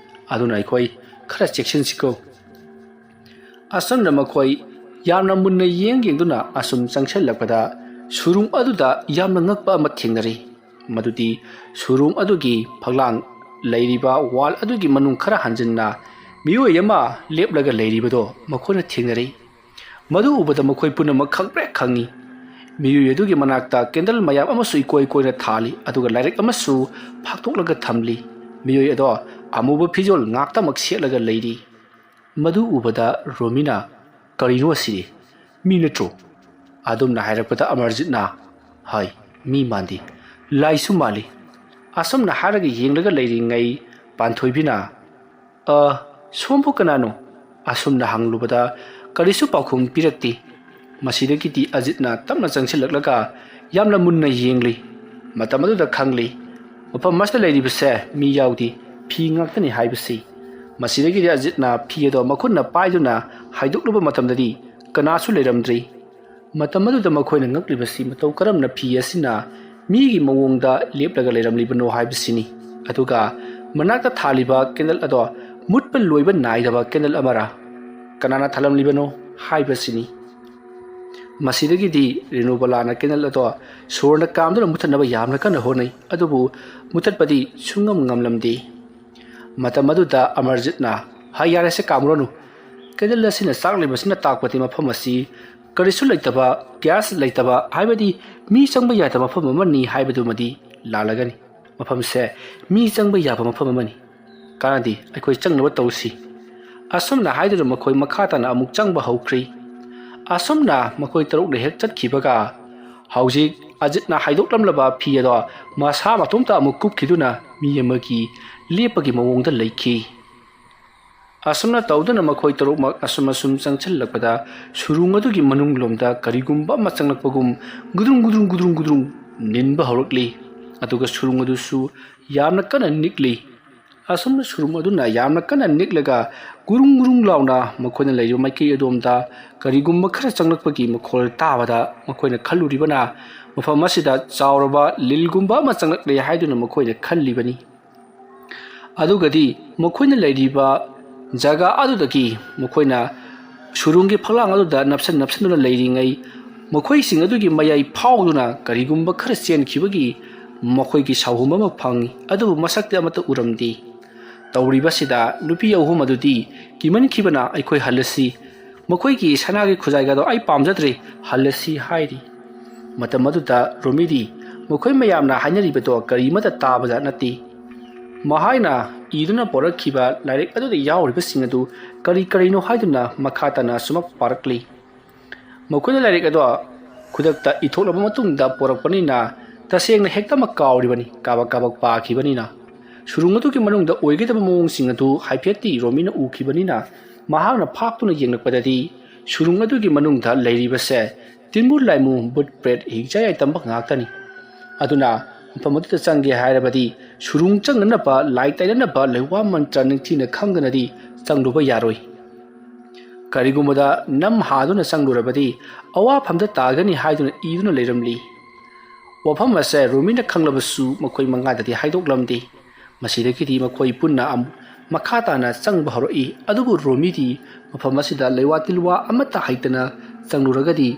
ꯑꯗꯨꯅ ꯑꯩꯈꯣꯏ ꯈꯔ ꯆꯦꯛꯁꯤꯟꯁꯤꯀꯣ꯫" ꯑꯁꯨꯝꯅ ꯃꯈꯣꯏ ꯌꯥꯝꯅ ꯃꯨꯟꯅ ꯌꯦꯡ ꯌꯦꯡꯗꯨꯅ ꯑꯁꯨꯝ ꯆꯪꯁꯤꯜꯂꯛꯄꯗ ꯁꯨꯔꯨꯡ ꯑꯗꯨꯗ ꯌꯥꯝꯅ ꯉꯛꯄ ꯑꯃ ꯊꯦꯡꯅꯔꯦ꯫ ꯃꯗꯨꯗꯤ ꯁꯨꯔꯨꯡ ꯑꯗꯨꯒꯤ ꯐꯛꯂꯥꯡ ꯂꯩꯔꯤꯕ ꯋꯥꯜ ꯑꯗꯨꯒꯤ ꯃꯅꯨꯡ ꯈꯔ ꯍꯟꯖꯤꯟꯅ ꯃꯤꯑꯣꯏ ꯑꯃ ꯂꯦꯞꯂꯒ ꯂꯩꯔꯤꯕꯗꯣ ꯃꯈꯣꯏꯅ ꯊꯦꯡꯅꯔꯦ꯫ ꯃꯗꯨ ꯎꯕꯗ ꯃꯈꯣꯏ ꯄꯨꯝꯅꯃꯛ ꯈꯪꯄ꯭ꯔꯦꯛ ꯈꯪꯉꯤ꯫ ꯃꯤꯑꯣꯏ ꯑꯗꯨꯒꯤ ꯃꯅꯥꯛꯇ ꯀꯦꯟꯗꯜ ꯃꯌꯥꯝ ꯑꯃꯁꯨ ꯏꯀꯣꯏ ꯀꯣꯏꯅ ꯊꯥꯜꯂꯤ, ꯑꯗꯨꯒ ꯂꯥꯏꯔꯤꯛ ꯑꯃꯁꯨ ꯐꯥꯛꯇꯣꯛꯂꯒ ꯊꯝꯂꯤ꯫ ꯃꯤꯑꯣꯏ ꯑꯗꯣ ꯑꯃꯨꯕ ꯐꯤꯖꯣꯜ ꯉꯥꯛꯇꯃꯛ ꯁꯦꯠꯂꯒ ꯂꯩꯔꯤ꯫ ꯃꯗꯨ ꯎꯕꯗ ꯔꯣꯃꯤꯅ, "ꯀꯔꯤꯅꯣ ꯑꯁꯤꯗꯤ? ꯃꯤ ꯅꯠꯇ꯭ꯔꯣ?" ꯑꯗꯨꯝꯅ ꯍꯥꯏꯔꯛꯄꯗ ꯑꯃꯔꯖꯤꯠꯅ, "ꯍꯣꯏ, ꯃꯤ ꯃꯥꯟꯗꯦ, ꯂꯥꯏꯁꯨ ꯃꯥꯜꯂꯤ꯫" ꯑꯁꯨꯝꯅ ꯍꯥꯏꯔꯒ ꯌꯦꯡꯂꯒ ꯂꯩꯔꯤꯉꯩ ꯄꯥꯟꯊꯣꯏꯕꯤꯅ, "ꯑ, ꯁꯣꯝꯕꯨ ꯀꯅꯥꯅꯣ?" ꯑꯁꯨꯝꯅ ꯍꯪꯂꯨꯕꯗ ꯀꯔꯤꯁꯨ ꯄꯥꯎꯈꯨꯝ ꯄꯤꯔꯛꯇꯦ꯫ ꯃꯁꯤꯗꯒꯤꯗꯤ ꯑꯖꯤꯠꯅ ꯇꯞꯅ ꯆꯪꯁꯤꯜꯂꯛꯂꯒ ꯌꯥꯝꯅ ꯃꯨꯟꯅ ꯌꯦꯡꯂꯤ꯫ ꯃꯇꯝ ꯑꯗꯨꯗ ꯈꯪꯂꯤ, ꯃꯐꯝ ꯑꯁꯤꯗ ꯂꯩꯔꯤꯕꯁꯦ ꯃꯤ ꯌꯥꯎꯗꯦ, ꯐꯤ ꯉꯥꯛꯇꯅꯤ ꯍꯥꯏꯕꯁꯤ꯫ ꯃꯁꯤꯗꯒꯤꯗꯤ ꯑꯖꯤꯠꯅ ꯐꯤ ꯑꯗꯣ ꯃꯈꯨꯠꯅ ꯄꯥꯏꯗꯨꯅ ꯍꯥꯏꯗꯣꯛꯂꯨꯕ ꯃꯇꯝꯗꯗꯤ ꯀꯅꯥꯁꯨ ꯂꯩꯔꯝꯗ꯭ꯔꯤ꯫ ꯃꯇꯝ ꯑꯗꯨꯗ ꯃꯈꯣꯏꯅ ꯉꯛꯂꯤꯕꯁꯤ ꯃꯇꯧ ꯀꯔꯝꯅ ꯐꯤ ꯑꯁꯤꯅ ꯃꯤꯒꯤ ꯃꯑꯣꯡꯗ ꯂꯦꯞꯂꯒ ꯂꯩꯔꯝꯂꯤꯕꯅꯣ ꯍꯥꯏꯕꯁꯤꯅꯤ꯫ ꯑꯗꯨꯒ ꯃꯅꯥꯛꯇ ꯊꯥꯜꯂꯤꯕ ꯀꯦꯟꯗꯜ ꯑꯗꯣ ꯃꯨꯠꯄ ꯂꯣꯏꯕ ꯅꯥꯏꯗꯕ ꯀꯦꯟꯗꯜ ꯑꯃꯔꯥ? ꯀꯅꯥꯅ ꯊꯥꯜꯂꯝꯂꯤꯕꯅꯣ ꯍꯥꯏꯕꯁꯤꯅꯤ꯫ ꯃꯁꯤꯗꯒꯤꯗꯤ ꯔꯦꯅꯨꯕꯂꯥꯅ ꯀꯦꯟꯗꯜ ꯑꯗꯣ ꯁꯣꯔꯅ ꯀꯥꯝꯗꯨꯅ ꯃꯨꯊꯠꯅꯕ ꯌꯥꯝꯅ ꯀꯟꯅ ꯍꯣꯠꯅꯩ, ꯑꯗꯨꯕꯨ ꯃꯨꯊꯠꯄꯗꯤ ꯁꯨꯡꯉꯝ ꯉꯝꯂꯝꯗꯦ꯫ ꯃꯇꯝ ꯑꯗꯨꯗ ꯑꯃꯔꯖꯤꯠꯅ, "ꯍꯥꯏ, ꯌꯥꯔꯦꯁꯦ, ꯀꯥꯝꯃꯨꯔꯅꯨ꯫ ꯀꯦꯟꯗꯜ ꯑꯁꯤꯅ ꯆꯥꯛꯂꯤꯕꯁꯤꯅ ꯇꯥꯛꯄꯗꯤ ꯃꯐꯝ ꯑꯁꯤ ꯀꯔꯤꯁꯨ ꯂꯩꯇꯕ, ꯒ꯭ꯌꯥꯁ ꯂꯩꯇꯕ, ꯍꯥꯏꯕꯗꯤ ꯃꯤ ꯆꯪꯕ ꯌꯥꯗꯕ ꯃꯐꯝ ꯑꯃꯅꯤ ꯍꯥꯏꯕꯗꯨꯃꯗꯤ ꯂꯥꯜꯂꯒꯅꯤ꯫ ꯃꯐꯝꯁꯦ ꯃꯤ ꯆꯪꯕ ꯌꯥꯕ ꯃꯐꯝ ꯑꯃꯅꯤ꯫ ꯀꯥꯟꯅꯗꯦ, ꯑꯩꯈꯣꯏ ꯆꯪꯅꯕ ꯇꯧꯁꯤ꯫" ꯑꯁꯨꯝꯅ ꯍꯥꯏꯗꯨꯅ ꯃꯈꯣꯏ ꯃꯈꯥ ꯇꯥꯅ ꯑꯃꯨꯛ ꯆꯪꯕ ꯍꯧꯈ꯭ꯔꯤ꯫ ꯑꯁꯨꯝꯅ ꯃꯈꯣꯏ ꯇꯔꯨꯛꯅ ꯍꯦꯛ ꯆꯠꯈꯤꯕꯒ, ꯍꯧꯖꯤꯛ ꯑꯖꯤꯠꯅ ꯍꯥꯏꯗꯣꯛꯂꯝꯂꯕ ꯐꯤ ꯑꯗꯣ ꯃꯁꯥ ꯃꯇꯣꯝꯇ ꯑꯃꯨꯛ ꯀꯨꯞꯈꯤꯗꯨꯅ ꯃꯤ ꯑꯃꯒꯤ ꯂꯦꯞꯄꯒꯤ ꯃꯑꯣꯡꯗ ꯂꯩꯈꯤ꯫ ꯑꯁꯨꯝꯅ ꯇꯧꯗꯨꯅ ꯃꯈꯣꯏ ꯇꯔꯨꯛꯃꯛ ꯑꯁꯨꯝ ꯑꯁꯨꯝ ꯆꯪꯁꯤꯜꯂꯛꯄꯗ, ꯁꯨꯔꯨꯡ ꯑꯗꯨꯒꯤ ꯃꯅꯨꯡ ꯂꯣꯝꯗ ꯀꯔꯤꯒꯨꯝꯕ ꯑꯃ ꯆꯪꯂꯛꯄꯒꯨꯝ ꯒꯨꯗ꯭ꯔꯨꯡ ꯒꯨꯗ꯭ꯔꯨꯡ ꯒꯨꯗ꯭ꯔꯨꯡ ꯒꯨꯗ꯭ꯔꯨꯡ ꯅꯤꯟꯕ ꯍꯧꯔꯛꯂꯤ꯫ ꯑꯗꯨꯒ ꯁꯨꯔꯨꯡ ꯑꯗꯨꯁꯨ ꯌꯥꯝꯅ ꯀꯟꯅ ꯅꯤꯛꯂꯤ꯫ ꯑꯁꯨꯝꯅ ꯁꯨꯔꯨꯡ ꯑꯗꯨꯅ ꯌꯥꯝꯅ ꯀꯟꯅ ꯅꯤꯛꯂꯒ ꯒꯨꯔꯨꯡ ꯒꯨꯔꯨꯡ ꯂꯥꯎꯅ ꯃꯈꯣꯏꯅ ꯂꯩꯔꯤꯕ ꯃꯥꯏꯀꯩ ꯑꯗꯣꯝꯗ ꯀꯔꯤꯒꯨꯝꯕ ꯈꯔ ꯆꯪꯂꯛꯄꯒꯤ ꯃꯈꯣꯜ ꯇꯥꯕꯗ, ꯃꯈꯣꯏꯅ ꯈꯜꯂꯨꯔꯤꯕꯅ ꯃꯐꯝ ꯑꯁꯤꯗ ꯆꯥꯎꯔꯕ ꯂꯤꯜꯒꯨꯝꯕ ꯑꯃ ꯆꯪꯂꯛꯂꯦ ꯍꯥꯏꯗꯨꯅ ꯃꯈꯣꯏꯅ ꯈꯜꯂꯤꯕꯅꯤ꯫ ꯑꯗꯨꯒꯗꯤ ꯃꯈꯣꯏꯅ ꯂꯩꯔꯤꯕ ꯖꯒꯥ ꯑꯗꯨꯗꯒꯤ ꯃꯈꯣꯏꯅ ꯁꯨꯔꯨꯡꯒꯤ ꯐꯛꯂꯥꯡ ꯑꯗꯨꯗ ꯅꯞꯁꯟ ꯅꯞꯁꯟꯗꯨꯅ ꯂꯩꯔꯤꯉꯩ, ꯃꯈꯣꯏꯁꯤꯡ ꯑꯗꯨꯒꯤ ꯃꯌꯥꯏ ꯐꯥꯎꯗꯨꯅ ꯀꯔꯤꯒꯨꯝꯕ ꯈꯔ ꯆꯦꯟꯈꯤꯕꯒꯤ ꯃꯈꯣꯏꯒꯤ ꯁꯥꯎꯍꯨꯝ ꯑꯃ ꯐꯪꯏ, ꯑꯗꯨꯕꯨ ꯃꯁꯛꯇꯤ ꯑꯃꯠꯇ ꯎꯔꯝꯗꯦ꯫ ꯇꯧꯔꯤꯕꯁꯤꯗ ꯅꯨꯄꯤ ꯑꯍꯨꯝ ꯑꯗꯨꯗꯤ ꯀꯤꯃꯟꯈꯤꯕꯅ, "ꯑꯩꯈꯣꯏ ꯍꯜꯂꯁꯤ, ꯃꯈꯣꯏꯒꯤ ꯁꯅꯥꯒꯤ ꯈꯨꯖꯥꯏꯒꯗꯣ ꯑꯩ ꯄꯥꯝꯖꯗ꯭ꯔꯦ, ꯍꯜꯂꯁꯤ" ꯍꯥꯏꯔꯤ꯫ ꯃꯇꯝ ꯑꯗꯨꯗ ꯔꯣꯃꯤꯗꯤ ꯃꯈꯣꯏ ꯃꯌꯥꯝꯅ ꯍꯥꯏꯅꯔꯤꯕꯗꯣ ꯀꯔꯤꯃꯠꯇ ꯇꯥꯕꯗ ꯅꯠꯇꯦ꯫ ꯃꯍꯥꯛꯅ ꯏꯗꯨꯅ ꯄꯣꯔꯛꯈꯤꯕ ꯂꯥꯏꯔꯤꯛ ꯑꯗꯨꯗ ꯌꯥꯎꯔꯤꯕꯁꯤꯡ ꯑꯗꯨ ꯀꯔꯤ ꯀꯔꯤꯅꯣ ꯍꯥꯏꯗꯨꯅ ꯃꯈꯥ ꯇꯥꯅ ꯑꯁꯨꯃꯛ ꯄꯥꯔꯛꯂꯤ꯫ ꯃꯈꯣꯏꯅ ꯂꯥꯏꯔꯤꯛ ꯑꯗꯣ ꯈꯨꯗꯛꯇ ꯏꯊꯣꯛꯂꯕ ꯃꯇꯨꯡꯗ ꯄꯣꯔꯛꯄꯅꯤꯅ, ꯇꯁꯦꯡꯅ ꯍꯦꯛꯇꯃꯛ ꯀꯥꯎꯔꯤꯕꯅꯤ, ꯀꯥꯕꯛ ꯀꯥꯕꯛ ꯄꯥꯈꯤꯕꯅꯤꯅ꯫ ꯁꯨꯔꯨꯡ ꯑꯗꯨꯒꯤ ꯃꯅꯨꯡꯗ ꯑꯣꯏꯒꯗꯕ ꯃꯑꯣꯡꯁꯤꯡ ꯑꯗꯨ ꯍꯥꯏꯐꯦꯠꯇꯤ ꯔꯣꯃꯤꯅ ꯎꯈꯤꯕꯅꯤꯅ, ꯃꯍꯥꯛꯅ ꯐꯥꯛꯇꯨꯅ ꯌꯦꯡꯂꯛꯄꯗꯗꯤ ꯁꯨꯔꯨꯡ ꯑꯗꯨꯒꯤ ꯃꯅꯨꯡꯗ ꯂꯩꯔꯤꯕꯁꯦ ꯇꯤꯟꯕꯨ ꯂꯥꯏꯃꯨ, ꯕꯨꯠ ꯄ꯭ꯔꯦꯠ, ꯍꯤꯡꯆꯥꯏ ꯌꯥꯏꯇꯝꯕ ꯉꯥꯛꯇꯅꯤ꯫ ꯑꯗꯨꯅ ꯃꯐꯝ ꯑꯗꯨꯗ ꯆꯪꯒꯦ ꯍꯥꯏꯔꯕꯗꯤ ꯁꯨꯔꯨꯡ ꯆꯪꯅꯅꯕ ꯂꯥꯏ ꯇꯩꯅꯅꯕ ꯂꯩꯋꯥ ꯃꯟꯇ꯭ꯔ ꯅꯤꯡꯊꯤꯅ ꯈꯪꯗꯅꯗꯤ ꯆꯪꯂꯨꯕ ꯌꯥꯔꯣꯏ꯫ ꯀꯔꯤꯒꯨꯝꯕꯗ ꯅꯝ ꯍꯥꯗꯨꯅ ꯆꯪꯂꯨꯔꯕꯗꯤ ꯑꯋꯥꯐꯝꯗ ꯇꯥꯒꯅꯤ ꯍꯥꯏꯗꯨꯅ ꯏꯗꯨꯅ ꯂꯩꯔꯝꯂꯤ꯫ ꯋꯥꯐꯝ ꯑꯁꯦ ꯔꯣꯃꯤꯅ ꯈꯪꯂꯕꯁꯨ ꯃꯈꯣꯏ ꯃꯉꯥꯗꯗꯤ ꯍꯥꯏꯗꯣꯛꯂꯝꯗꯦ꯫ ꯃꯁꯤꯗꯒꯤꯗꯤ ꯃꯈꯣꯏ ꯄꯨꯟꯅ ꯑꯃꯨꯛ ꯃꯈꯥ ꯇꯥꯅ ꯆꯪꯕ ꯍꯧꯔꯛꯏ꯫ ꯑꯗꯨꯕꯨ ꯔꯣꯃꯤꯗꯤ ꯃꯐꯝ ꯑꯁꯤꯗ ꯂꯩꯋꯥ ꯇꯤꯜꯋꯥ ꯑꯃꯠꯇ ꯍꯩꯇꯅ ꯆꯪꯂꯨꯔꯒꯗꯤ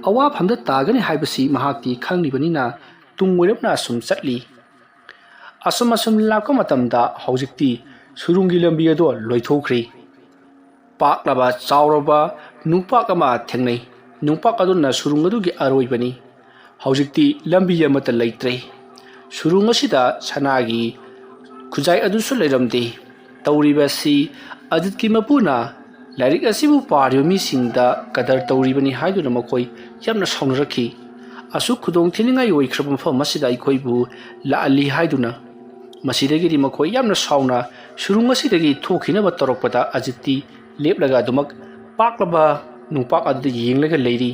ꯑꯋꯥꯐꯝꯗ ꯇꯥꯒꯅꯤ ꯍꯥꯏꯕꯁꯤ ꯃꯍꯥꯛꯇꯤ ꯈꯪꯂꯤꯕꯅꯤꯅ ꯇꯨꯡ ꯑꯣꯏꯔꯞꯅ ꯑꯁꯨꯝ ꯆꯠꯂꯤ꯫ ꯑꯁꯨꯝ ꯑꯁꯨꯝ ꯂꯥꯛꯄ ꯃꯇꯝꯗ ꯍꯧꯖꯤꯛꯇꯤ ꯁꯨꯔꯨꯡꯒꯤ ꯂꯝꯕꯤ ꯑꯗꯣ ꯂꯣꯏꯊꯣꯛꯈ꯭ꯔꯤ꯫ ꯄꯥꯛꯂꯕ ꯆꯥꯎꯔꯕ ꯅꯨꯡꯄꯥꯛ ꯑꯃ ꯊꯦꯡꯅꯩ꯫ ꯅꯨꯡꯄꯥꯛ ꯑꯗꯨꯅ ꯁꯨꯔꯨꯡ ꯑꯗꯨꯒꯤ ꯑꯔꯣꯏꯕꯅꯤ꯫ ꯍꯧꯖꯤꯛꯇꯤ ꯂꯝꯕꯤ ꯑꯃꯠꯇ ꯂꯩꯇ꯭ꯔꯦ꯫ ꯁꯨꯔꯨꯡ ꯑꯁꯤꯗ ꯁꯅꯥꯒꯤ ꯈꯨꯖꯥꯏ ꯑꯗꯨꯁꯨ ꯂꯩꯔꯝꯗꯦ꯫ ꯇꯧꯔꯤꯕ ꯑꯁꯤ ꯑꯖꯤꯠꯀꯤ ꯃꯄꯨꯅ ꯂꯥꯏꯔꯤꯛ ꯑꯁꯤꯕꯨ ꯄꯥꯔꯤꯕ ꯃꯤꯁꯤꯡꯗ ꯀꯗꯔ ꯇꯧꯔꯤꯕꯅꯤ ꯍꯥꯏꯗꯨꯅ ꯃꯈꯣꯏ ꯌꯥꯝꯅ ꯁꯥꯎꯅꯔꯛꯈꯤ꯫ "ꯑꯁꯨꯛ ꯈꯨꯗꯣꯡ ꯊꯤꯅꯤꯡꯉꯥꯏ ꯑꯣꯏꯈ꯭ꯔꯕ ꯃꯐꯝ ꯑꯁꯤꯗ ꯑꯩꯈꯣꯏꯕꯨ ꯂꯥꯛꯍꯜꯂꯤ" ꯍꯥꯏꯗꯨꯅ꯫ ꯃꯁꯤꯗꯒꯤꯗꯤ ꯃꯈꯣꯏ ꯌꯥꯝꯅ ꯁꯥꯎꯅ ꯁꯨꯔꯨꯡ ꯑꯁꯤꯗꯒꯤ ꯊꯣꯛꯈꯤꯅꯕ ꯇꯧꯔꯛꯄꯗ ꯑꯖꯤꯠꯇꯤ ꯂꯦꯞꯂꯒ ꯑꯗꯨꯃꯛ ꯄꯥꯛꯂꯕ ꯅꯨꯡꯄꯥꯛ ꯑꯗꯨꯗ ꯌꯦꯡꯂꯒ ꯂꯩꯔꯤ꯫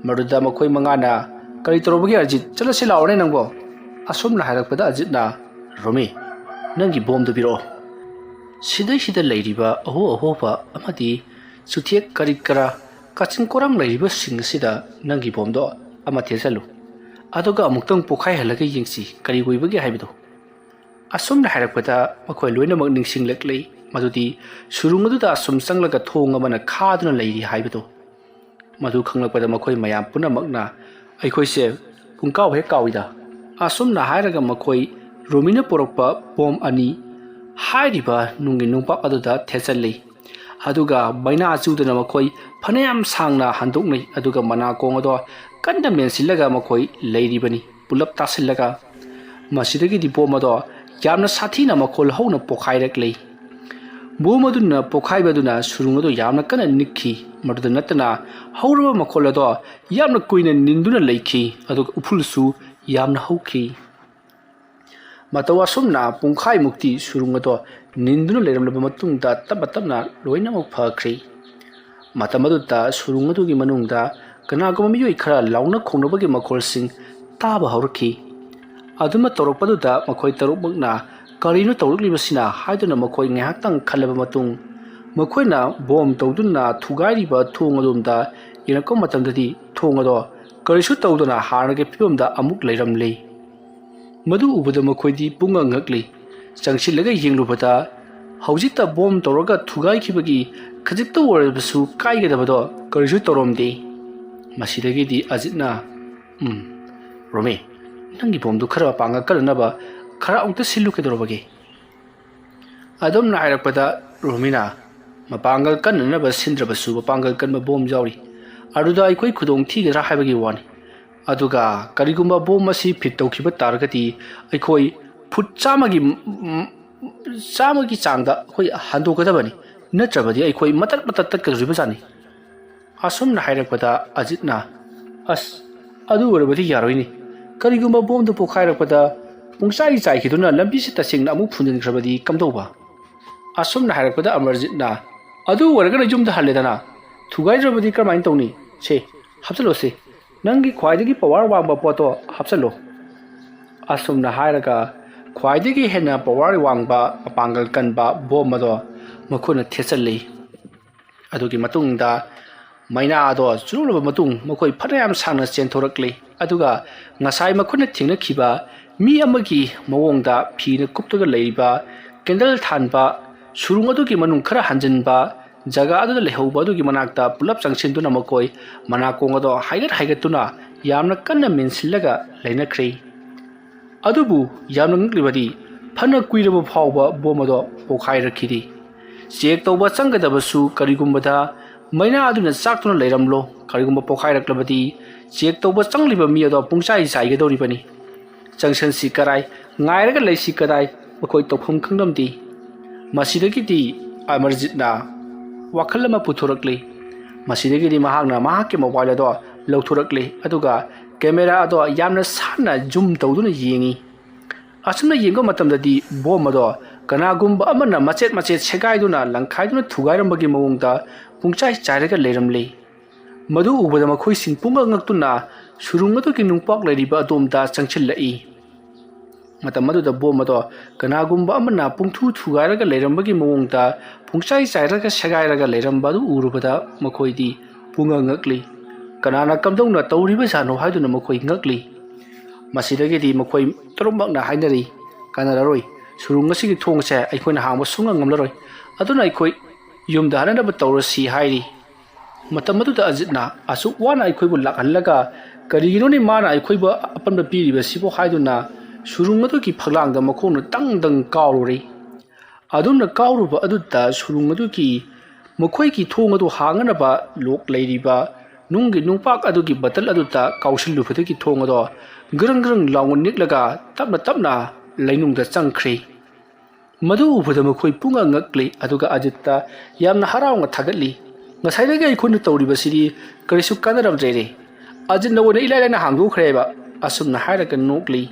ꯃꯗꯨꯗ ꯃꯈꯣꯏ ꯃꯉꯥꯅ, "ꯀꯔꯤ ꯇꯧꯔꯕꯒꯦ ꯑꯖꯤꯠ? ꯆꯠꯂꯁꯤ ꯂꯥꯛꯑꯣꯅꯦ ꯅꯪꯕꯣ?" ꯑꯁꯨꯝꯅ ꯍꯥꯏꯔꯛꯄꯗ ꯑꯖꯤꯠꯅ, "ꯔꯣꯃꯤ, ꯅꯪꯒꯤ ꯕꯣꯝꯗꯨ ꯄꯤꯔꯛꯑꯣ꯫ ꯁꯤꯗꯩꯁꯤꯗ ꯂꯩꯔꯤꯕ ꯑꯍꯣ ꯑꯍꯣꯕ ꯑꯃꯗꯤ ꯆꯨꯊꯦꯛ ꯀꯔꯤ ꯀꯔꯥ ꯀꯥꯆꯤꯟ ꯀꯣꯔꯥꯡ ꯂꯩꯔꯤꯕꯁꯤꯡ ꯑꯁꯤꯗ ꯅꯪꯒꯤ ꯕꯣꯝꯗꯣ ꯑꯃ ꯊꯦꯠꯆꯜꯂꯨ꯫ ꯑꯗꯨꯒ ꯑꯃꯨꯛꯇꯪ ꯄꯣꯈꯥꯏꯍꯜꯂꯒ ꯌꯦꯡꯁꯤ ꯀꯔꯤ ꯑꯣꯏꯕꯒꯦ ꯍꯥꯏꯕꯗꯨ"꯫ ꯑꯁꯨꯝꯅ ꯍꯥꯏꯔꯛꯄꯗ ꯃꯈꯣꯏ ꯂꯣꯏꯅꯃꯛ ꯅꯤꯡꯁꯤꯡꯂꯛꯂꯤ ꯃꯗꯨꯗꯤ ꯁꯨꯔꯨꯡ ꯑꯗꯨꯗ ꯑꯁꯨꯝ ꯆꯪꯂꯒ ꯊꯣꯡ ꯑꯃꯅ ꯈꯥꯗꯨꯅ ꯂꯩꯔꯤ ꯍꯥꯏꯕꯗꯨ꯫ ꯃꯗꯨ ꯈꯪꯂꯛꯄꯗ ꯃꯈꯣꯏ ꯃꯌꯥꯝ ꯄꯨꯝꯅꯃꯛꯅ, "ꯑꯩꯈꯣꯏꯁꯦ ꯄꯨꯡꯀꯥꯎ ꯍꯦꯛ ꯀꯥꯎꯏꯗ"꯫ ꯑꯁꯨꯝꯅ ꯍꯥꯏꯔꯒ ꯃꯈꯣꯏ ꯔꯣꯃꯤꯅ ꯄꯨꯔꯛꯄ ꯕꯣꯝ ꯑꯅꯤ ꯍꯥꯏꯔꯤꯕ ꯅꯨꯡꯒꯤ ꯅꯨꯡꯄꯥꯛ ꯑꯗꯨꯗ ꯊꯦꯠꯆꯜꯂꯤ꯫ ꯑꯗꯨꯒ ꯃꯩꯅꯥ ꯆꯨꯗꯅ ꯃꯈꯣꯏ ꯐꯅꯌꯥꯝ ꯁꯥꯡꯅ ꯍꯟꯗꯣꯛꯅꯩ꯫ ꯑꯗꯨꯒ ꯃꯅꯥꯀꯣꯡ ꯑꯗꯣ ꯀꯟꯅ ꯃꯦꯟꯁꯤꯜꯂꯒ ꯃꯈꯣꯏ ꯂꯩꯔꯤꯕꯅꯤ, ꯄꯨꯂꯞ ꯇꯥꯁꯤꯜꯂꯒ꯫ ꯃꯁꯤꯗꯒꯤꯗꯤ ꯕꯣꯝ ꯑꯗꯣ ꯌꯥꯝꯅ ꯁꯥꯊꯤꯅ ꯃꯈꯣꯜ ꯍꯧꯅ ꯄꯣꯈꯥꯏꯔꯛꯂꯤ꯫ ꯕꯣꯝ ꯑꯗꯨꯅ ꯄꯣꯈꯥꯏꯕ ꯑꯗꯨꯅ ꯁꯨꯔꯨꯡ ꯑꯗꯨ ꯌꯥꯝꯅ ꯀꯟꯅ ꯅꯤꯛꯈꯤ꯫ ꯃꯗꯨꯗ ꯅꯠꯇꯅ ꯍꯧꯔꯕ ꯃꯈꯣꯜ ꯑꯗꯣ ꯌꯥꯝꯅ ꯀꯨꯏꯅ ꯅꯤꯟꯗꯨꯅ ꯂꯩꯈꯤ, ꯑꯗꯨꯒ ꯎꯐꯨꯜꯁꯨ ꯌꯥꯝꯅ ꯍꯧꯈꯤ꯫ ꯃꯇꯧ ꯑꯁꯨꯝꯅ ꯄꯨꯡꯈꯥꯏꯃꯨꯛꯇꯤ ꯁꯨꯔꯨꯡ ꯑꯗꯣ ꯅꯤꯟꯗꯨꯅ ꯂꯩꯔꯝꯂꯕ ꯃꯇꯨꯡꯗ ꯇꯞꯅ ꯇꯞꯅ ꯂꯣꯏꯅꯃꯛ ꯐꯈ꯭ꯔꯤ꯫ ꯃꯇꯝ ꯑꯗꯨꯗ ꯁꯨꯔꯨꯡ ꯑꯗꯨꯒꯤ ꯃꯅꯨꯡꯗ ꯀꯅꯥꯒꯨꯝꯕ ꯃꯤꯑꯣꯏ ꯈꯔ ꯂꯥꯎꯅ ꯈꯣꯡꯅꯕꯒꯤ ꯃꯈꯣꯜꯁꯤꯡ ꯇꯥꯕ ꯍꯧꯔꯛꯈꯤ꯫ ꯑꯗꯨꯃ ꯇꯧꯔꯛꯄꯗꯨꯗ ꯃꯈꯣꯏ ꯇꯔꯨꯛꯃꯛꯅ "ꯀꯔꯤꯅꯣ ꯇꯧꯔꯛꯂꯤꯕꯁꯤꯅ?" ꯍꯥꯏꯗꯨꯅ ꯃꯈꯣꯏ ꯉꯥꯏꯍꯥꯛꯇꯪ ꯈꯜꯂꯕ ꯃꯇꯨꯡ, ꯃꯈꯣꯏꯅ ꯕꯣꯝ ꯇꯧꯗꯨꯅ ꯊꯨꯒꯥꯏꯔꯤꯕ ꯊꯣꯡ ꯑꯗꯣꯝꯗ ꯌꯦꯡꯂꯛꯄ ꯃꯇꯝꯗꯗꯤ ꯊꯣꯡ ꯑꯗꯣ ꯀꯔꯤꯁꯨ ꯇꯧꯗꯅ ꯍꯥꯟꯅꯒꯤ ꯐꯤꯕꯝꯗ ꯑꯃꯨꯛ ꯂꯩꯔꯝꯂꯤ꯫ ꯃꯗꯨ ꯎꯕꯗ ꯃꯈꯣꯏꯗꯤ ꯄꯨꯡꯉꯛ ꯉꯛꯂꯤ꯫ ꯆꯪꯁꯤꯜꯂꯒ ꯌꯦꯡꯂꯨꯕꯗ, ꯍꯧꯖꯤꯛꯇ ꯕꯣꯝ ꯇꯧꯔꯒ ꯊꯨꯒꯥꯏꯈꯤꯕꯒꯤ ꯈꯖꯤꯛꯇ ꯑꯣꯏꯔꯕꯁꯨ ꯀꯥꯏꯒꯗꯕꯗꯣ ꯀꯔꯤꯁꯨ ꯇꯧꯔꯝꯗꯦ꯫ ꯃꯁꯤꯗꯒꯤꯗꯤ ꯑꯖꯤꯠꯅ, "ꯎꯝ, ꯔꯣꯃꯤ, ꯅꯪꯒꯤ ꯕꯣꯝꯗꯨ ꯈꯔ ꯃꯄꯥꯡꯒꯜ ꯀꯟꯅꯅꯕ ꯈꯔ ꯑꯃꯨꯛꯇ ꯁꯤꯜꯂꯨ, ꯀꯩꯗꯧꯔꯕꯒꯦ?" ꯑꯗꯨꯝꯅ ꯍꯥꯏꯔꯛꯄꯗ, ꯔꯣꯃꯤꯅ, "ꯃꯄꯥꯡꯒꯜ ꯀꯟꯅꯅꯕ ꯁꯤꯟꯗ꯭ꯔꯕꯁꯨ ꯃꯄꯥꯡꯒꯜ ꯀꯟꯕ ꯕꯣꯝ ꯌꯥꯎꯔꯤ꯫ ꯑꯗꯨꯗ ꯑꯩꯈꯣꯏ ꯈꯨꯗꯣꯡ ꯊꯤꯒꯗ꯭ꯔꯥ ꯍꯥꯏꯕꯒꯤ ꯋꯥꯅꯤ꯫ ꯑꯗꯨꯒ ꯀꯔꯤꯒꯨꯝꯕ ꯕꯣꯝ ꯑꯁꯤ ꯐꯤꯠ ꯇꯧꯈꯤꯕ ꯇꯥꯔꯒꯗꯤ ꯑꯩꯈꯣꯏ ꯐꯨꯠ ꯆꯥꯝꯃꯒꯤ, ꯎꯝ, ꯆꯥꯝꯃꯒꯤ ꯆꯥꯡꯗ ꯑꯩꯈꯣꯏ ꯍꯟꯗꯣꯛꯀꯗꯕꯅꯤ꯫ ꯅꯠꯇ꯭ꯔꯕꯗꯤ ꯑꯩꯈꯣꯏ ꯃꯇꯠ ꯃꯇꯠ ꯇꯠꯀꯗꯧꯔꯤꯕꯖꯥꯠꯅꯤ꯫" ꯑꯁꯨꯝꯅ ꯍꯥꯏꯔꯛꯄꯗ ꯑꯖꯤꯠꯅ, "ꯑꯁ, ꯑꯗꯨ ꯑꯣꯏꯔꯕꯗꯤ ꯌꯥꯔꯣꯏꯅꯦ꯫ ꯀꯔꯤꯒꯨꯝꯕ ꯕꯣꯝꯗꯨ ꯄꯣꯈꯥꯏꯔꯛꯄꯗ ꯄꯨꯡꯆꯥꯏ ꯆꯥꯏꯈꯤꯗꯨꯅ ꯂꯝꯕꯤꯁꯤ ꯇꯁꯦꯡꯅ ꯑꯃꯨꯛ ꯐꯨꯟꯖꯤꯟꯈ꯭ꯔꯕꯗꯤ ꯀꯝꯗꯧꯕ?" ꯑꯁꯨꯝꯅ ꯍꯥꯏꯔꯛꯄꯗ ꯑꯃꯔꯖꯤꯠꯅ, "ꯑꯗꯨ ꯑꯣꯏꯔꯒꯅ ꯌꯨꯝꯗ ꯍꯜꯂꯦꯗꯅ, ꯊꯨꯒꯥꯏꯗ꯭ꯔꯕꯗꯤ ꯀꯔꯝꯍꯥꯏꯅ ꯇꯧꯅꯤ? ꯁꯦ, ꯍꯥꯞꯆꯜꯂꯣꯁꯦ, ꯅꯪꯒꯤ ꯈ꯭ꯋꯥꯏꯗꯒꯤ ꯄꯋꯥꯔ ꯋꯥꯡꯕ ꯄꯣꯠꯇꯣ ꯍꯥꯞꯆꯜꯂꯣ꯫" ꯑꯁꯨꯝꯅ ꯍꯥꯏꯔꯒ ꯈ꯭ꯋꯥꯏꯗꯒꯤ ꯍꯦꯟꯅ ꯄꯋꯥꯔ ꯋꯥꯡꯕ, ꯃꯄꯥꯡꯒꯜ ꯀꯟꯕ ꯕꯣꯝ ꯑꯗꯣ ꯃꯈꯨꯠꯅ ꯊꯦꯠꯆꯜꯂꯤ꯫ ꯑꯗꯨꯒꯤ ꯃꯇꯨꯡꯗ ꯃꯩꯅꯥ ꯑꯗꯣ ꯆꯨꯔꯨꯡꯂꯕ ꯃꯇꯨꯡ ꯃꯈꯣꯏ ꯐꯅꯌꯥꯝ ꯁꯥꯡꯅ ꯆꯦꯟꯊꯣꯔꯛꯂꯤ꯫ ꯑꯗꯨꯒ ꯉꯁꯥꯏ ꯃꯈꯣꯏꯅ ꯊꯦꯡꯅꯈꯤꯕ ꯃꯤ ꯑꯃꯒꯤ ꯃꯑꯣꯡꯗ ꯐꯤꯅ ꯀꯨꯞꯇꯨꯅ ꯂꯩꯔꯤꯕ ꯀꯦꯟꯗꯜ ꯊꯥꯟꯕ ꯁꯨꯔꯨꯡ ꯑꯗꯨꯒꯤ ꯃꯅꯨꯡ ꯈꯔ ꯍꯟꯖꯤꯟꯕ ꯖꯒꯥ ꯑꯗꯨꯗ ꯂꯩꯍꯧꯕ ꯑꯗꯨꯒꯤ ꯃꯅꯥꯛꯇ ꯄꯨꯂꯞ ꯆꯪꯁꯤꯟꯗꯨꯅ ꯃꯈꯣꯏ ꯃꯅꯥꯀꯣꯡ ꯑꯗꯣ ꯍꯥꯏꯒꯠ ꯍꯥꯏꯒꯠꯇꯨꯅ ꯌꯥꯝꯅ ꯀꯟꯅ ꯃꯦꯟꯁꯤꯜꯂꯒ ꯂꯩꯅꯈ꯭ꯔꯦ꯫ ꯑꯗꯨꯕꯨ ꯌꯥꯝꯅ ꯉꯛꯂꯤꯕꯗꯤ, ꯐꯅ ꯀꯨꯏꯔꯕ ꯐꯥꯎꯕ ꯕꯣꯝ ꯑꯗꯣ ꯄꯣꯈꯥꯏꯔꯛꯈꯤꯗꯦ꯫ ꯆꯦꯛ ꯇꯧꯕ ꯆꯪꯒꯗꯕꯁꯨ ꯀꯔꯤꯒꯨꯝꯕꯗ ꯃꯩꯅꯥ ꯑꯗꯨꯅ ꯆꯥꯛꯇꯨꯅ ꯂꯩꯔꯝꯂꯣ, ꯀꯔꯤꯒꯨꯝꯕ ꯄꯣꯈꯥꯏꯔꯛꯂꯕꯗꯤ ꯆꯦꯛ ꯇꯧꯕ ꯆꯪꯂꯤꯕ ꯃꯤ ꯑꯗꯣ ꯄꯨꯡꯆꯥꯏ ꯆꯥꯏꯒꯗꯧꯔꯤꯕꯅꯤ꯫ ꯆꯪꯁꯟꯁꯤ ꯀꯗꯥꯏ, ꯉꯥꯏꯔꯒ ꯂꯩꯁꯤ ꯀꯗꯥꯏ, ꯃꯈꯣꯏ ꯇꯧꯐꯝ ꯈꯪꯂꯝꯗꯦ꯫ ꯃꯁꯤꯗꯒꯤꯗꯤ ꯑꯃꯔꯖꯤꯠꯅ ꯋꯥꯈꯜ ꯑꯃ ꯄꯨꯊꯣꯔꯛꯂꯤ꯫ ꯃꯁꯤꯗꯒꯤꯗꯤ ꯃꯍꯥꯛꯅ ꯃꯍꯥꯛꯀꯤ ꯃꯣꯕꯥꯏꯜ ꯑꯗꯣ ꯂꯧꯊꯣꯔꯛꯂꯤ, ꯑꯗꯨꯒ ꯀꯦꯃꯦꯔꯥ ꯑꯗꯣ ꯌꯥꯝꯅ ꯁꯥꯟꯅ ꯖꯨꯝ ꯇꯧꯗꯨꯅ ꯌꯦꯡꯉꯤ꯫ ꯑꯁꯨꯝꯅ ꯌꯦꯡꯕ ꯃꯇꯝꯗꯗꯤ ꯕꯣꯝ ꯑꯗꯣ ꯀꯅꯥꯒꯨꯝꯕ ꯑꯃꯅ ꯃꯆꯦꯠ ꯃꯆꯦꯠ ꯁꯦꯒꯥꯏꯗꯨꯅ ꯂꯪꯈꯥꯏꯗꯨꯅ ꯊꯨꯒꯥꯏꯔꯝꯕꯒꯤ ꯃꯑꯣꯡꯗ ꯄꯨꯡꯆꯥꯏ ꯆꯥꯏꯔꯒ ꯂꯩꯔꯝꯂꯤ꯫ ꯃꯗꯨ ꯎꯕꯗ ꯃꯈꯣꯏꯁꯤꯡ ꯄꯨꯡꯉꯛ ꯉꯛꯇꯨꯅ ꯁꯨꯔꯨꯡ ꯑꯗꯨꯒꯤ ꯅꯨꯡꯄꯥꯛ ꯂꯩꯔꯤꯕ ꯑꯗꯣꯝꯗ ꯆꯪꯁꯤꯜꯂꯛꯏ꯫ ꯃꯇꯝ ꯑꯗꯨꯗ ꯕꯣꯝ ꯑꯗꯣ ꯀꯅꯥꯒꯨꯝꯕ ꯑꯃꯅ ꯄꯨꯡꯊꯨ ꯊꯨꯒꯥꯏꯔꯒ ꯂꯩꯔꯝꯕꯒꯤ ꯃꯑꯣꯡꯗ ꯄꯨꯡꯆꯥꯏ ꯆꯥꯏꯔꯒ ꯁꯦꯒꯥꯏꯔꯒ ꯂꯩꯔꯝꯕ ꯑꯗꯨ ꯎꯔꯨꯕꯗ ꯃꯈꯣꯏꯗꯤ ꯄꯨꯡꯉꯛ ꯉꯛꯂꯤ꯫ ꯀꯅꯥꯅ ꯀꯝꯗꯧꯅ ꯇꯧꯔꯤꯕꯖꯥꯠꯅꯣ ꯍꯥꯏꯗꯨꯅ ꯃꯈꯣꯏ ꯉꯛꯂꯤ꯫ ꯃꯁꯤꯗꯒꯤꯗꯤ ꯃꯈꯣꯏ ꯇꯔꯨꯛꯃꯛꯅ ꯍꯥꯏꯅꯔꯤ, "ꯀꯥꯟꯅꯔꯔꯣꯏ, ꯁꯨꯔꯨꯡ ꯑꯁꯤꯒꯤ ꯊꯣꯡ ꯑꯁꯦ ꯑꯩꯈꯣꯏꯅ ꯍꯥꯡꯕ ꯁꯨꯡꯉꯝ ꯉꯝꯂꯔꯣꯏ꯫ ꯑꯗꯨꯅ ꯑꯩꯈꯣꯏ ꯌꯨꯝꯗ ꯍꯟꯅꯅꯕ ꯇꯧꯔꯁꯤ" ꯍꯥꯏꯔꯤ꯫ ꯃꯇꯝ ꯑꯗꯨꯗ ꯑꯖꯤꯠꯅ ꯑꯁꯨꯛ ꯋꯥꯅ ꯑꯩꯈꯣꯏꯕꯨ ꯂꯥꯛꯍꯜꯂꯒ ꯀꯔꯤꯒꯤꯅꯣꯅꯦ ꯃꯥꯅ ꯑꯩꯈꯣꯏꯕꯨ ꯑꯄꯟꯕ ꯄꯤꯔꯤꯕꯁꯤꯕꯨ ꯍꯥꯏꯗꯨꯅ ꯁꯨꯔꯨꯡ ꯑꯗꯨꯒꯤ ꯐꯛꯂꯥꯡꯗ ꯃꯈꯣꯡꯅ ꯗꯪ ꯗꯪ ꯀꯥꯎꯔꯨꯔꯦ꯫ ꯑꯗꯨꯝꯅ ꯀꯥꯎꯔꯨꯕ ꯑꯗꯨꯗ ꯁꯨꯔꯨꯡ ꯑꯗꯨꯒꯤ ꯃꯈꯣꯏꯒꯤ ꯊꯣꯡ ꯑꯗꯨ ꯍꯥꯡꯅꯅꯕ ꯂꯣꯛ ꯂꯩꯔꯤꯕ ꯅꯨꯡꯒꯤ ꯅꯨꯡꯄꯥꯛ ꯑꯗꯨꯒꯤ ꯕꯇꯜ ꯑꯗꯨꯗ ꯀꯥꯎꯁꯤꯜꯂꯨꯕꯗꯒꯤ ꯊꯣꯡ ꯑꯗꯣ ꯒ꯭ꯔꯪ ꯒ꯭ꯔꯪ ꯂꯥꯎꯅ ꯅꯤꯛꯂꯒ ꯇꯞꯅ ꯇꯞꯅ ꯂꯩꯅꯨꯡꯗ ꯆꯪꯈ꯭ꯔꯦ꯫ ꯃꯗꯨ ꯎꯕꯗ ꯃꯈꯣꯏ ꯄꯨꯡꯉꯛ ꯉꯛꯂꯤ, ꯑꯗꯨꯒ ꯑꯖꯤꯠꯇ ꯌꯥꯝꯅ ꯍꯔꯥꯎꯅ ꯊꯥꯒꯠꯂꯤ꯫ "ꯉꯁꯥꯏꯗꯒꯤ ꯑꯩꯈꯣꯏꯅ ꯇꯧꯔꯤꯕꯁꯤꯗꯤ ꯀꯔꯤꯁꯨ ꯀꯥꯟꯅꯔꯝꯗ꯭ꯔꯦꯅꯦ꯫ ꯑꯖꯤꯠꯅ ꯑꯣꯏꯅ ꯏꯂꯥꯏ ꯂꯥꯏꯅ ꯍꯥꯡꯗꯣꯛꯈ꯭ꯔꯦꯕ"꯫ ꯑꯁꯨꯝꯅ ꯍꯥꯏꯔꯒ ꯅꯣꯛꯂꯤ꯫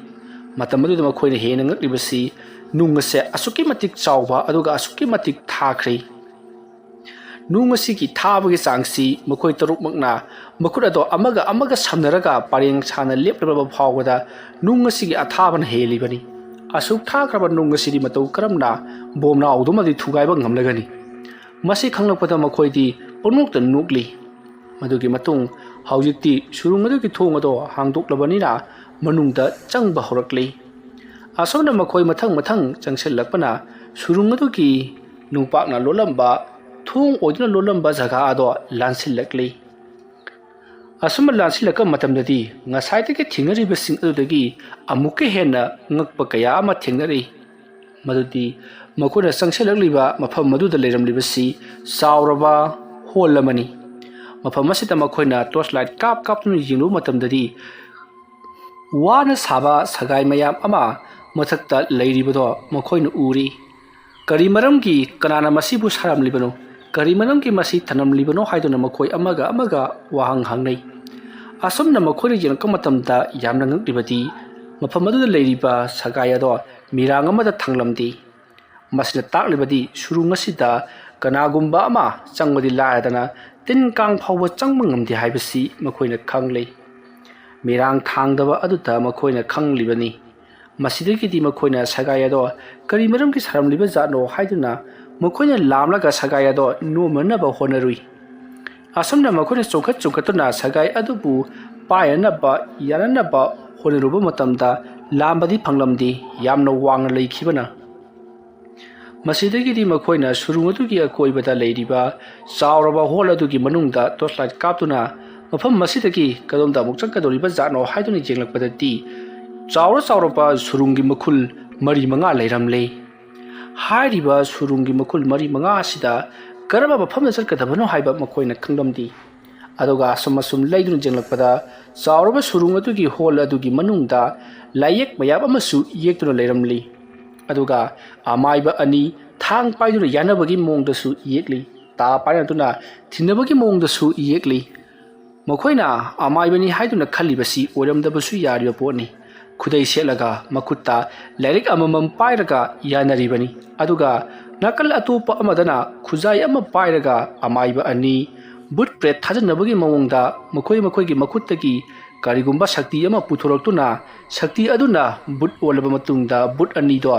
ꯃꯇꯝ ꯑꯗꯨꯗ ꯃꯈꯣꯏꯅ ꯍꯦꯟꯅ ꯉꯛꯂꯤꯕꯁꯤ ꯅꯨꯡ ꯑꯁꯦ ꯑꯁꯨꯛꯀꯤ ꯃꯇꯤꯛ ꯆꯥꯎꯕ ꯑꯗꯨꯒ ꯑꯁꯨꯛꯀꯤ ꯃꯇꯤꯛ ꯊꯥꯈ꯭ꯔꯦ꯫ ꯅꯨꯡ ꯑꯁꯤꯒꯤ ꯊꯥꯕꯒꯤ ꯆꯥꯡꯁꯤ ꯃꯈꯣꯏ ꯇꯔꯨꯛꯃꯛꯅ ꯃꯈꯨꯠ ꯑꯗꯣ ꯑꯃꯒ ꯑꯃꯒ ꯁꯝꯅꯔꯒ ꯄꯔꯦꯡ ꯁꯥꯅ ꯂꯦꯞꯂꯕ ꯐꯥꯎꯕꯗ ꯅꯨꯡ ꯑꯁꯤꯒꯤ ꯑꯊꯥꯕꯅ ꯍꯦꯜꯂꯤꯕꯅꯤ꯫ ꯑꯁꯨꯛ ꯊꯥꯈ꯭ꯔꯕ ꯅꯨꯡ ꯑꯁꯤꯗꯤ ꯃꯇꯧ ꯀꯔꯝꯅ ꯕꯣꯝꯅꯥꯎꯗꯨꯃꯗꯤ ꯊꯨꯒꯥꯏꯕ ꯉꯝꯂꯒꯅꯤ? ꯃꯁꯤ ꯈꯪꯂꯛꯄꯗ ꯃꯈꯣꯏꯗꯤ ꯄꯨꯡꯅꯣꯛꯇ ꯅꯣꯛꯂꯤ꯫ ꯃꯗꯨꯒꯤ ꯃꯇꯨꯡ ꯍꯧꯖꯤꯛꯇꯤ ꯁꯨꯔꯨꯡ ꯑꯗꯨꯒꯤ ꯊꯣꯡ ꯑꯗꯣ ꯍꯥꯡꯗꯣꯛꯂꯕꯅꯤꯅ ꯃꯅꯨꯡꯗ ꯆꯪꯕ ꯍꯧꯔꯛꯂꯤ꯫ ꯑꯁꯨꯝꯅ ꯃꯈꯣꯏ ꯃꯊꯪ ꯃꯊꯪ ꯆꯪꯁꯤꯜꯂꯛꯄꯅ ꯁꯨꯔꯨꯡ ꯑꯗꯨꯒꯤ ꯅꯨꯡꯄꯥꯛꯅ ꯂꯣꯜꯂꯝꯕ, ꯊꯣꯡ ꯑꯣꯏꯗꯨꯅ ꯂꯣꯜꯂꯝꯕ ꯖꯒꯥ ꯑꯗꯣ ꯂꯥꯟꯁꯤꯜꯂꯛꯂꯤ꯫ ꯑꯁꯨꯝꯅ ꯂꯥꯟꯁꯤꯜꯂꯛꯄ ꯃꯇꯝꯗꯗꯤ ꯉꯁꯥꯏꯗꯒꯤ ꯊꯦꯡꯅꯔꯤꯕꯁꯤꯡ ꯑꯗꯨꯗꯒꯤ ꯑꯃꯨꯛꯀ ꯍꯦꯟꯅ ꯉꯛꯄ ꯀꯌꯥ ꯑꯃ ꯊꯦꯡꯅꯔꯤ꯫ ꯃꯗꯨꯗꯤ ꯃꯈꯣꯏꯅ ꯆꯪꯁꯤꯜꯂꯛꯂꯤꯕ ꯃꯐꯝ ꯑꯗꯨꯗ ꯂꯩꯔꯝꯂꯤꯕꯁꯤ ꯆꯥꯎꯔꯕ ꯍꯣꯜ ꯑꯃꯅꯤ꯫ ꯃꯐꯝ ꯑꯁꯤꯗ ꯃꯈꯣꯏꯅ ꯇꯣꯔꯆ ꯂꯥꯏꯠ ꯀꯥꯞ ꯀꯥꯞꯇꯨꯅ ꯌꯦꯡꯂꯨꯕ ꯃꯇꯝꯗꯗꯤ ꯋꯥꯅ ꯁꯥꯕ ꯁꯒꯥꯏ ꯃꯌꯥꯝ ꯑꯃ ꯃꯊꯛꯇ ꯂꯩꯔꯤꯕꯗꯣ ꯃꯈꯣꯏꯅ ꯎꯔꯤ꯫ ꯀꯔꯤ ꯃꯔꯝꯒꯤ, ꯀꯅꯥꯅ ꯃꯁꯤꯕꯨ ꯁꯥꯔꯝꯂꯤꯕꯅꯣ? ꯀꯔꯤ ꯃꯔꯝꯒꯤ ꯃꯁꯤ ꯊꯝꯂꯝꯂꯤꯕꯅꯣ ꯍꯥꯏꯗꯨꯅ ꯃꯈꯣꯏ ꯑꯃꯒ ꯑꯃꯒ ꯋꯥꯍꯪ ꯍꯪꯅꯩ꯫ ꯑꯁꯨꯝꯅ ꯃꯈꯣꯏꯅ ꯌꯦꯡꯂꯛꯄ ꯃꯇꯝꯗ ꯌꯥꯝꯅ ꯉꯛꯂꯤꯕꯗꯤ ꯃꯐꯝ ꯑꯗꯨꯗ ꯂꯩꯔꯤꯕ ꯁꯒꯥꯏ ꯑꯗꯣ ꯃꯤꯔꯥꯡ ꯑꯃꯗ ꯊꯝꯂꯝꯗꯦ꯫ ꯃꯁꯤꯅ ꯇꯥꯛꯂꯤꯕꯗꯤ ꯁꯨꯔꯨꯡ ꯑꯁꯤꯗ ꯀꯅꯥꯒꯨꯝꯕ ꯑꯃ ꯆꯪꯕꯗꯤ ꯂꯥꯏꯔꯗꯅ ꯇꯤꯟ ꯀꯥꯡ ꯐꯥꯎꯕ ꯆꯪꯕ ꯉꯝꯗꯦ ꯍꯥꯏꯕꯁꯤ ꯃꯈꯣꯏꯅ ꯈꯪꯂꯤ꯫ ꯃꯤꯔꯥꯡ ꯊꯥꯡꯗꯕ ꯑꯗꯨꯗ ꯃꯈꯣꯏꯅ ꯈꯪꯂꯤꯕꯅꯤ꯫ ꯃꯁꯤꯗꯒꯤꯗꯤ ꯃꯈꯣꯏꯅ ꯁꯒꯥꯏ ꯑꯗꯣ ꯀꯔꯤ ꯃꯔꯝꯒꯤ ꯁꯥꯔꯝꯂꯤꯕ ꯖꯥꯠꯅꯣ ꯍꯥꯏꯗꯨꯅ ꯃꯈꯣꯏꯅ ꯂꯥꯝꯂꯒ ꯁꯒꯥꯏ ꯑꯗꯣ ꯅꯣꯝꯅꯅꯕ ꯍꯣꯠꯅꯔꯨꯏ꯫ ꯑꯁꯨꯝꯅ ꯃꯈꯣꯏꯅ ꯆꯣꯡꯈꯠ ꯆꯣꯡꯈꯠꯇꯨꯅ ꯁꯒꯥꯏ ꯑꯗꯨꯕꯨ ꯄꯥꯏꯅꯅꯕ, ꯌꯥꯅꯅꯕ ꯍꯣꯠꯅꯔꯨꯕ ꯃꯇꯝꯗ ꯂꯥꯝꯕꯗꯤ ꯐꯪꯂꯝꯗꯦ, ꯌꯥꯝꯅ ꯋꯥꯡꯅ ꯂꯩꯈꯤꯕꯅ꯫ ꯃꯁꯤꯗꯒꯤꯗꯤ ꯃꯈꯣꯏꯅ ꯁꯨꯔꯨꯡ ꯑꯗꯨꯒꯤ ꯑꯀꯣꯏꯕꯗ ꯂꯩꯔꯤꯕ ꯆꯥꯎꯔꯕ ꯍꯣꯜ ꯑꯗꯨꯒꯤ ꯃꯅꯨꯡꯗ ꯇꯣꯔꯆ ꯂꯥꯏꯠ ꯀꯥꯞꯇꯨꯅ ꯃꯐꯝ ꯑꯁꯤꯗꯒꯤ ꯀꯗꯣꯝꯗ ꯑꯃꯨꯛ ꯆꯪꯒꯗꯧꯔꯤꯕ ꯖꯥꯠꯅꯣ ꯍꯥꯏꯗꯨꯅ ꯌꯦꯡꯂꯛꯄꯗꯗꯤ ꯆꯥꯎꯔ ꯆꯥꯎꯔꯕ ꯁꯨꯔꯨꯡꯒꯤ ꯃꯈꯨꯜ ꯃꯔꯤ ꯃꯉꯥ ꯂꯩꯔꯝꯂꯦ꯫ ꯍꯥꯏꯔꯤꯕ ꯁꯨꯔꯨꯡꯒꯤ ꯃꯈꯨꯜ ꯃꯔꯤ ꯃꯉꯥ ꯑꯁꯤꯗ ꯀꯔꯝꯕ ꯃꯐꯝꯗ ꯆꯠꯀꯗꯕꯅꯣ ꯍꯥꯏꯕ ꯃꯈꯣꯏꯅ ꯈꯪꯂꯝꯗꯦ꯫ ꯑꯗꯨꯒ ꯑꯁꯨꯝ ꯑꯁꯨꯝ ꯂꯩꯗꯨꯅ ꯌꯦꯡꯂꯛꯄꯗ ꯆꯥꯎꯔꯕ ꯁꯨꯔꯨꯡ ꯑꯗꯨꯒꯤ ꯍꯣꯜ ꯑꯗꯨꯒꯤ ꯃꯅꯨꯡꯗ ꯂꯥꯏꯌꯦꯛ ꯃꯌꯥꯝ ꯑꯃꯁꯨ ꯌꯦꯛꯇꯨꯅ ꯂꯩꯔꯝꯂꯤ꯫ ꯑꯗꯨꯒ ꯑꯃꯥꯏꯕ ꯑꯅꯤ ꯊꯥꯡ ꯄꯥꯏꯗꯨꯅ ꯌꯥꯅꯕꯒꯤ ꯃꯑꯣꯡꯗꯁꯨ ꯌꯦꯛꯂꯤ꯫ ꯇꯥ ꯄꯥꯏꯅꯗꯨꯅ ꯊꯤꯟꯅꯕꯒꯤ ꯃꯑꯣꯡꯗꯁꯨ ꯌꯦꯛꯂꯤ꯫ ꯃꯈꯣꯏꯅ ꯑꯃꯥꯏꯕꯅꯤ ꯍꯥꯏꯗꯨꯅ ꯈꯜꯂꯤꯕꯁꯤ ꯑꯣꯏꯔꯝꯗꯕꯁꯨ ꯌꯥꯔꯤꯕ ꯄꯣꯠꯅꯤ꯫ ꯈꯨꯗꯩ ꯁꯦꯠꯂꯒ ꯃꯈꯨꯠꯇ ꯂꯥꯏꯔꯤꯛ ꯑꯃꯃꯝ ꯄꯥꯏꯔꯒ ꯌꯥꯅꯔꯤꯕꯅꯤ꯫ ꯑꯗꯨꯒ ꯅꯥꯀꯜ ꯑꯇꯣꯞꯄ ꯑꯃꯗꯅ ꯈꯨꯖꯥꯏ ꯑꯃ ꯄꯥꯏꯔꯒ ꯑꯃꯥꯏꯕ ꯑꯅꯤ ꯕꯨꯠ ꯄ꯭ꯔꯦꯠ ꯊꯥꯖꯟꯅꯕꯒꯤ ꯃꯑꯣꯡꯗ ꯃꯈꯣꯏ ꯃꯈꯣꯏꯒꯤ ꯃꯈꯨꯠꯇꯒꯤ ꯀꯔꯤꯒꯨꯝꯕ ꯁꯛꯇꯤ ꯑꯃ ꯄꯨꯊꯣꯔꯛꯇꯨꯅ ꯁꯛꯇꯤ ꯑꯗꯨꯅ ꯕꯨꯠ ꯑꯣꯜꯂꯕ ꯃꯇꯨꯡꯗ ꯕꯨꯠ ꯑꯅꯤꯗꯣ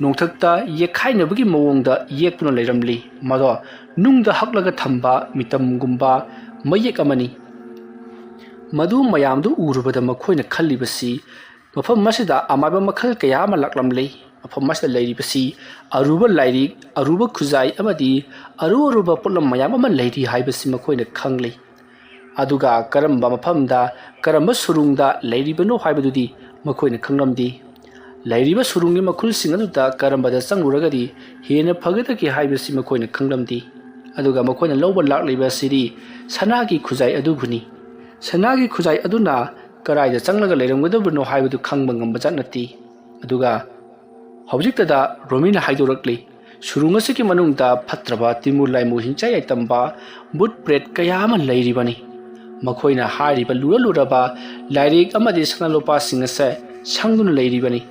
ꯅꯣꯡꯊꯛꯇ ꯌꯦꯛꯈꯥꯏꯅꯕꯒꯤ ꯃꯑꯣꯡꯗ ꯌꯦꯛꯇꯨꯅ ꯂꯩꯔꯝꯂꯤ꯫ ꯃꯗꯣ ꯅꯨꯡꯗ ꯍꯛꯂꯒ ꯊꯝꯕ ꯃꯤꯇꯝꯒꯨꯝꯕ ꯃꯌꯦꯛ ꯑꯃꯅꯤ꯫ ꯃꯗꯨ ꯃꯌꯥꯝꯗꯨ ꯎꯔꯨꯕꯗ ꯃꯈꯣꯏꯅ ꯈꯜꯂꯤꯕꯁꯤ ꯃꯐꯝ ꯑꯁꯤꯗ ꯑꯃꯥꯏꯕ ꯃꯈꯜ ꯀꯌꯥ ꯑꯃ ꯂꯥꯛꯂꯝꯂꯤ꯫ ꯃꯐꯝ ꯑꯁꯤꯗ ꯂꯩꯔꯤꯕꯁꯤ ꯑꯔꯨꯕ ꯂꯥꯏꯔꯤꯛ, ꯑꯔꯨꯕ ꯈꯨꯖꯥꯏ ꯑꯃꯗꯤ ꯑꯔꯨ ꯑꯔꯨꯕ ꯄꯣꯠꯂꯝ ꯃꯌꯥꯝ ꯑꯃ ꯂꯩꯔꯤ ꯍꯥꯏꯕꯁꯤ ꯃꯈꯣꯏꯅ ꯈꯪꯂꯤ꯫ ꯑꯗꯨꯒ ꯀꯔꯝꯕ ꯃꯐꯝꯗ ꯀꯔꯝꯕ ꯁꯨꯔꯨꯡꯗ ꯂꯩꯔꯤꯕꯅꯣ ꯍꯥꯏꯕꯗꯨꯗꯤ ꯃꯈꯣꯏꯅ ꯈꯪꯂꯝꯗꯦ꯫ ꯂꯩꯔꯤꯕ ꯁꯨꯔꯨꯡꯒꯤ ꯃꯈꯨꯜꯁꯤꯡ ꯑꯗꯨꯗ ꯀꯔꯝꯕꯗ ꯆꯪꯂꯨꯔꯒꯗꯤ ꯍꯦꯟꯅ ꯐꯒꯗꯒꯦ ꯍꯥꯏꯕꯁꯤ ꯃꯈꯣꯏꯅ ꯈꯪꯂꯝꯗꯦ꯫ ꯑꯗꯨꯒ ꯃꯈꯣꯏꯅ ꯂꯧꯕ ꯂꯥꯛꯂꯤꯕ ꯑꯁꯤꯗꯤ ꯁꯅꯥꯒꯤ ꯈꯨꯖꯥꯏ ꯑꯗꯨꯕꯨꯅꯤ꯫ ꯁꯅꯥꯒꯤ ꯈꯨꯖꯥꯏ ꯑꯗꯨꯅ ꯀꯗꯥꯏꯗ ꯆꯪꯂꯒ ꯂꯩꯔꯝꯒꯗꯕꯅꯣ ꯍꯥꯏꯕꯗꯨ ꯈꯪꯕ ꯉꯝꯕꯖꯥꯠ ꯅꯠꯇꯦ꯫ ꯑꯗꯨꯒ ꯍꯧꯖꯤꯛꯇꯗ ꯔꯣꯃꯤꯅ ꯍꯥꯏꯗꯣꯔꯛꯂꯤ, ꯁꯨꯔꯨꯡ ꯑꯁꯤꯒꯤ ꯃꯅꯨꯡꯗ ꯐꯠꯇ꯭ꯔꯕ ꯇꯤꯟꯃꯨ ꯂꯥꯏꯃꯨ ꯍꯤꯡꯆꯥꯏ ꯌꯥꯏꯇꯝꯕ ꯕꯨꯠ ꯄ꯭ꯔꯦꯠ ꯀꯌꯥ ꯑꯃ ꯂꯩꯔꯤꯕꯅꯤ꯫ ꯃꯈꯣꯏꯅ ꯍꯥꯏꯔꯤꯕ ꯂꯨꯔ ꯂꯨꯔꯕ ꯂꯥꯏꯔꯤꯛ ꯑꯃꯗꯤ ꯁꯅꯥ ꯂꯨꯄꯥꯁꯤꯡ ꯑꯁꯦ ꯁꯪꯗꯨꯅ ꯂꯩꯔꯤꯕꯅꯤ꯫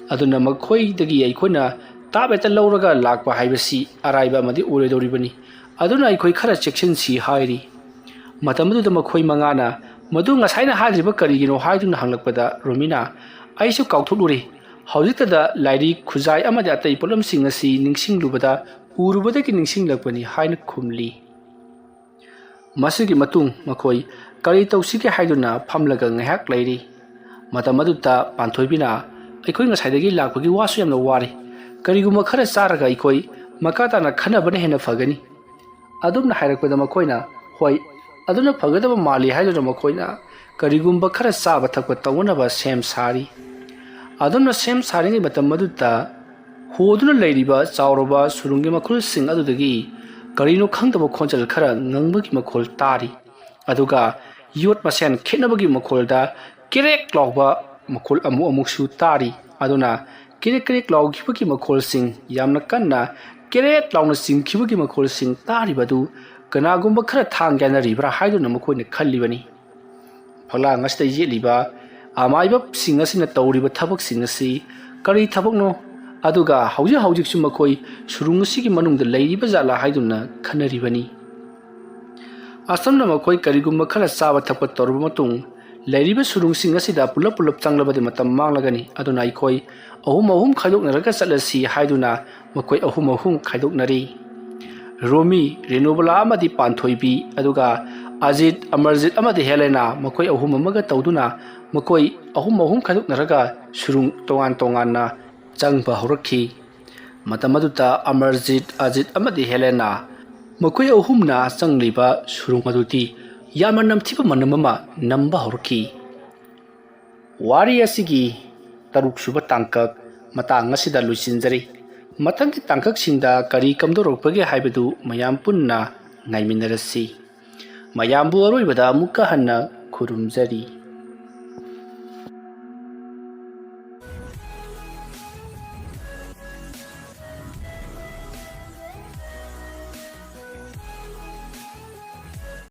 ꯑꯗꯨꯅ ꯃꯈꯣꯏꯗꯒꯤ ꯑꯩꯈꯣꯏꯅ ꯇꯥꯞ ꯍꯦꯛꯇ ꯂꯧꯔꯒ ꯂꯥꯛꯄ ꯍꯥꯏꯕꯁꯤ ꯑꯔꯥꯏꯕ ꯑꯃꯗꯤ ꯑꯣꯏꯔꯣꯏꯗꯧꯔꯤꯕꯅꯤ꯫ ꯑꯗꯨꯅ ꯑꯩꯈꯣꯏ ꯈꯔ ꯆꯦꯛꯁꯤꯟꯁꯤ ꯍꯥꯏꯔꯤ꯫ ꯃꯇꯝ ꯑꯗꯨꯗ ꯃꯈꯣꯏ ꯃꯉꯥꯅ ꯃꯗꯨ ꯉꯁꯥꯏꯅ ꯍꯥꯏꯗ꯭ꯔꯤꯕ ꯀꯔꯤꯒꯤꯅꯣ ꯍꯥꯏꯗꯨꯅ ꯍꯪꯂꯛꯄꯗ ꯔꯣꯃꯤꯅ, "ꯑꯩꯁꯨ ꯀꯥꯎꯊꯣꯛꯂꯨꯔꯦ꯫ ꯍꯧꯖꯤꯛꯇꯗ ꯂꯥꯏꯔꯤꯛ, ꯈꯨꯖꯥꯏ ꯑꯃꯗꯤ ꯑꯇꯩ ꯄꯣꯠꯂꯝꯁꯤꯡ ꯑꯁꯤ ꯅꯤꯡꯁꯤꯡꯂꯨꯕꯗ ꯎꯔꯨꯕꯗꯒꯤ ꯅꯤꯡꯁꯤꯡꯂꯛꯄꯅꯤ" ꯍꯥꯏꯅ ꯈꯨꯝꯂꯤ꯫ ꯃꯁꯤꯒꯤ ꯃꯇꯨꯡ ꯃꯈꯣꯏ ꯀꯔꯤ ꯇꯧꯁꯤꯒꯦ ꯍꯥꯏꯗꯨꯅ ꯐꯝꯂꯒ ꯉꯥꯏꯍꯥꯛ ꯂꯩꯔꯤ꯫ ꯃꯇꯝ ꯑꯗꯨꯗ ꯄꯥꯟꯊꯣꯏꯕꯤꯅ, "ꯑꯩꯈꯣꯏ ꯉꯁꯥꯏꯗꯒꯤ ꯂꯥꯛꯄꯒꯤ ꯋꯥꯁꯨ ꯌꯥꯝꯅ ꯋꯥꯔꯦ꯫ ꯀꯔꯤꯒꯨꯝꯕ ꯈꯔ ꯆꯥꯔꯒ ꯑꯩꯈꯣꯏ ꯃꯈꯥ ꯇꯥꯅ ꯈꯟꯅꯕꯅ ꯍꯦꯟꯅ ꯐꯒꯅꯤ꯫ ꯑꯗꯨꯝꯅ ꯍꯥꯏꯔꯛꯄꯗ ꯃꯈꯣꯏꯅ, "ꯍꯣꯏ, ꯑꯗꯨꯅ ꯐꯒꯗꯕ ꯃꯥꯜꯂꯤ" ꯍꯥꯏꯗꯨꯅ ꯃꯈꯣꯏꯅ ꯀꯔꯤꯒꯨꯝꯕ ꯈꯔ ꯆꯥꯕ ꯊꯛꯄ ꯇꯧꯅꯅꯕ ꯁꯦꯝ ꯁꯥꯔꯤ꯫ ꯑꯗꯨꯝꯅ ꯁꯦꯝ ꯁꯥꯔꯤꯉꯩ ꯃꯇꯝ ꯑꯗꯨꯗ ꯍꯣꯗꯨꯅ ꯂꯩꯔꯤꯕ ꯆꯥꯎꯔꯕ ꯁꯨꯔꯨꯡꯒꯤ ꯃꯈꯨꯜꯁꯤꯡ ꯑꯗꯨꯗꯒꯤ ꯀꯔꯤꯅꯣ ꯈꯪꯗꯕ ꯈꯣꯟꯖꯦꯜ ꯈꯔ ꯉꯪꯕꯒꯤ ꯃꯈꯣꯜ ꯇꯥꯔꯤ꯫ ꯑꯗꯨꯒ ꯌꯣꯠ ꯃꯁꯦꯟ ꯈꯦꯠꯅꯕꯒꯤ ꯃꯈꯣꯜꯗ ꯀꯦꯔꯦꯛ ꯂꯥꯎꯕ ꯃꯈꯣꯜ ꯑꯃꯨꯛ ꯑꯃꯨꯛꯁꯨ ꯇꯥꯔꯤ꯫ ꯑꯗꯨꯅ ꯀꯦꯔꯦꯛ ꯀꯦꯔꯦꯛ ꯂꯥꯎꯈꯤꯕꯒꯤ ꯃꯈꯣꯜꯁꯤꯡ, ꯌꯥꯝꯅ ꯀꯟꯅ ꯀꯦꯔꯦꯛ ꯂꯥꯎꯅ ꯆꯤꯡꯈꯤꯕꯒꯤ ꯃꯈꯣꯜꯁꯤꯡ ꯇꯥꯔꯤꯕ ꯑꯗꯨ ꯀꯅꯥꯒꯨꯝꯕ ꯈꯔ ꯊꯥꯡ ꯌꯥꯅꯔꯤꯕ꯭ꯔꯥ ꯍꯥꯏꯗꯨꯅ ꯃꯈꯣꯏꯅ ꯈꯜꯂꯤꯕꯅꯤ꯫ ꯐꯛꯂꯥꯡ ꯑꯁꯤꯗ ꯌꯦꯠꯂꯤꯕ ꯑꯃꯥꯏꯕꯁꯤꯡ ꯑꯁꯤꯅ ꯇꯧꯔꯤꯕ ꯊꯕꯛꯁꯤꯡ ꯑꯁꯤ ꯀꯔꯤ ꯊꯕꯛꯅꯣ? ꯑꯗꯨꯒ ꯍꯧꯖꯤꯛ ꯍꯧꯖꯤꯛꯁꯨ ꯃꯈꯣꯏ ꯁꯨꯔꯨꯡ ꯑꯁꯤꯒꯤ ꯃꯅꯨꯡꯗ ꯂꯩꯔꯤꯕ ꯖꯥꯠꯂꯥ ꯍꯥꯏꯗꯨꯅ ꯈꯟꯅꯔꯤꯕꯅꯤ꯫ ꯑꯁꯨꯝꯅ ꯃꯈꯣꯏ ꯀꯔꯤꯒꯨꯝꯕ ꯈꯔ ꯆꯥꯕ ꯊꯛꯄ ꯇꯧꯔꯕ ꯃꯇꯨꯡ, ꯂꯩꯔꯤꯕ ꯁꯨꯔꯨꯡꯁꯤꯡ ꯑꯁꯤꯗ ꯄꯨꯂꯞ ꯄꯨꯂꯞ ꯆꯪꯂꯕꯗꯤ ꯃꯇꯝ ꯃꯥꯡꯂꯒꯅꯤ, ꯑꯗꯨꯅ ꯑꯩꯈꯣꯏ ꯑꯍꯨꯝ ꯑꯍꯨꯝ ꯈꯥꯏꯗꯣꯛꯅꯔꯒ ꯆꯠꯂꯁꯤ ꯍꯥꯏꯗꯨꯅ ꯃꯈꯣꯏ ꯑꯍꯨꯝ ꯑꯍꯨꯝ ꯈꯥꯏꯗꯣꯛꯅꯔꯤ꯫ ꯔꯣꯃꯤ, ꯔꯦꯅꯨꯕꯂꯥ ꯑꯃꯗꯤ ꯄꯥꯟꯊꯣꯏꯕꯤ, ꯑꯗꯨꯒ ꯑꯖꯤꯠ, ꯑꯃꯔꯖꯤꯠ ꯑꯃꯗꯤ ꯍꯦꯂꯦꯅꯥ, ꯃꯈꯣꯏ ꯑꯍꯨꯝ ꯑꯃꯒ ꯇꯧꯗꯨꯅ ꯃꯈꯣꯏ ꯑꯍꯨꯝ ꯑꯍꯨꯝ ꯈꯥꯏꯗꯣꯛꯅꯔꯒ ꯁꯨꯔꯨꯡ ꯇꯣꯉꯥꯟ ꯇꯣꯉꯥꯟꯅ ꯆꯪꯕ ꯍꯧꯔꯛꯈꯤ꯫ ꯃꯇꯝ ꯑꯗꯨꯗ ꯑꯃꯔꯖꯤꯠ, ꯑꯖꯤꯠ ꯑꯃꯗꯤ ꯍꯦꯂꯦꯅꯥ, ꯃꯈꯣꯏ ꯑꯍꯨꯝꯅ ꯆꯪꯂꯤꯕ ꯁꯨꯔꯨꯡ ꯑꯗꯨꯗꯤ ꯌꯥꯝꯅ ꯅꯝꯊꯤꯕ ꯃꯅꯝ ꯑꯃ ꯅꯝꯕ ꯍꯧꯔꯛꯈꯤ꯫ ꯋꯥꯔꯤ ꯑꯁꯤꯒꯤ ꯇꯔꯨꯛ ꯁꯨꯕ ꯇꯥꯡꯀꯛ ꯃꯇꯥꯡ ꯑꯁꯤꯗ ꯂꯣꯏꯁꯤꯟꯖꯔꯤ꯫ ꯃꯊꯪꯒꯤ ꯇꯥꯡꯀꯛꯁꯤꯡꯗ ꯀꯔꯤ ꯀꯝꯗꯧꯔꯛꯄꯒꯦ ꯍꯥꯏꯕꯗꯨ ꯃꯌꯥꯝ ꯄꯨꯟꯅ ꯉꯥꯏꯃꯤꯟꯅꯔꯁꯤ꯫ ꯃꯌꯥꯝꯕꯨ ꯑꯔꯣꯏꯕꯗ ꯑꯃꯨꯛꯀ ꯍꯟꯅ ꯈꯨꯔꯨꯝꯖꯔꯤ꯫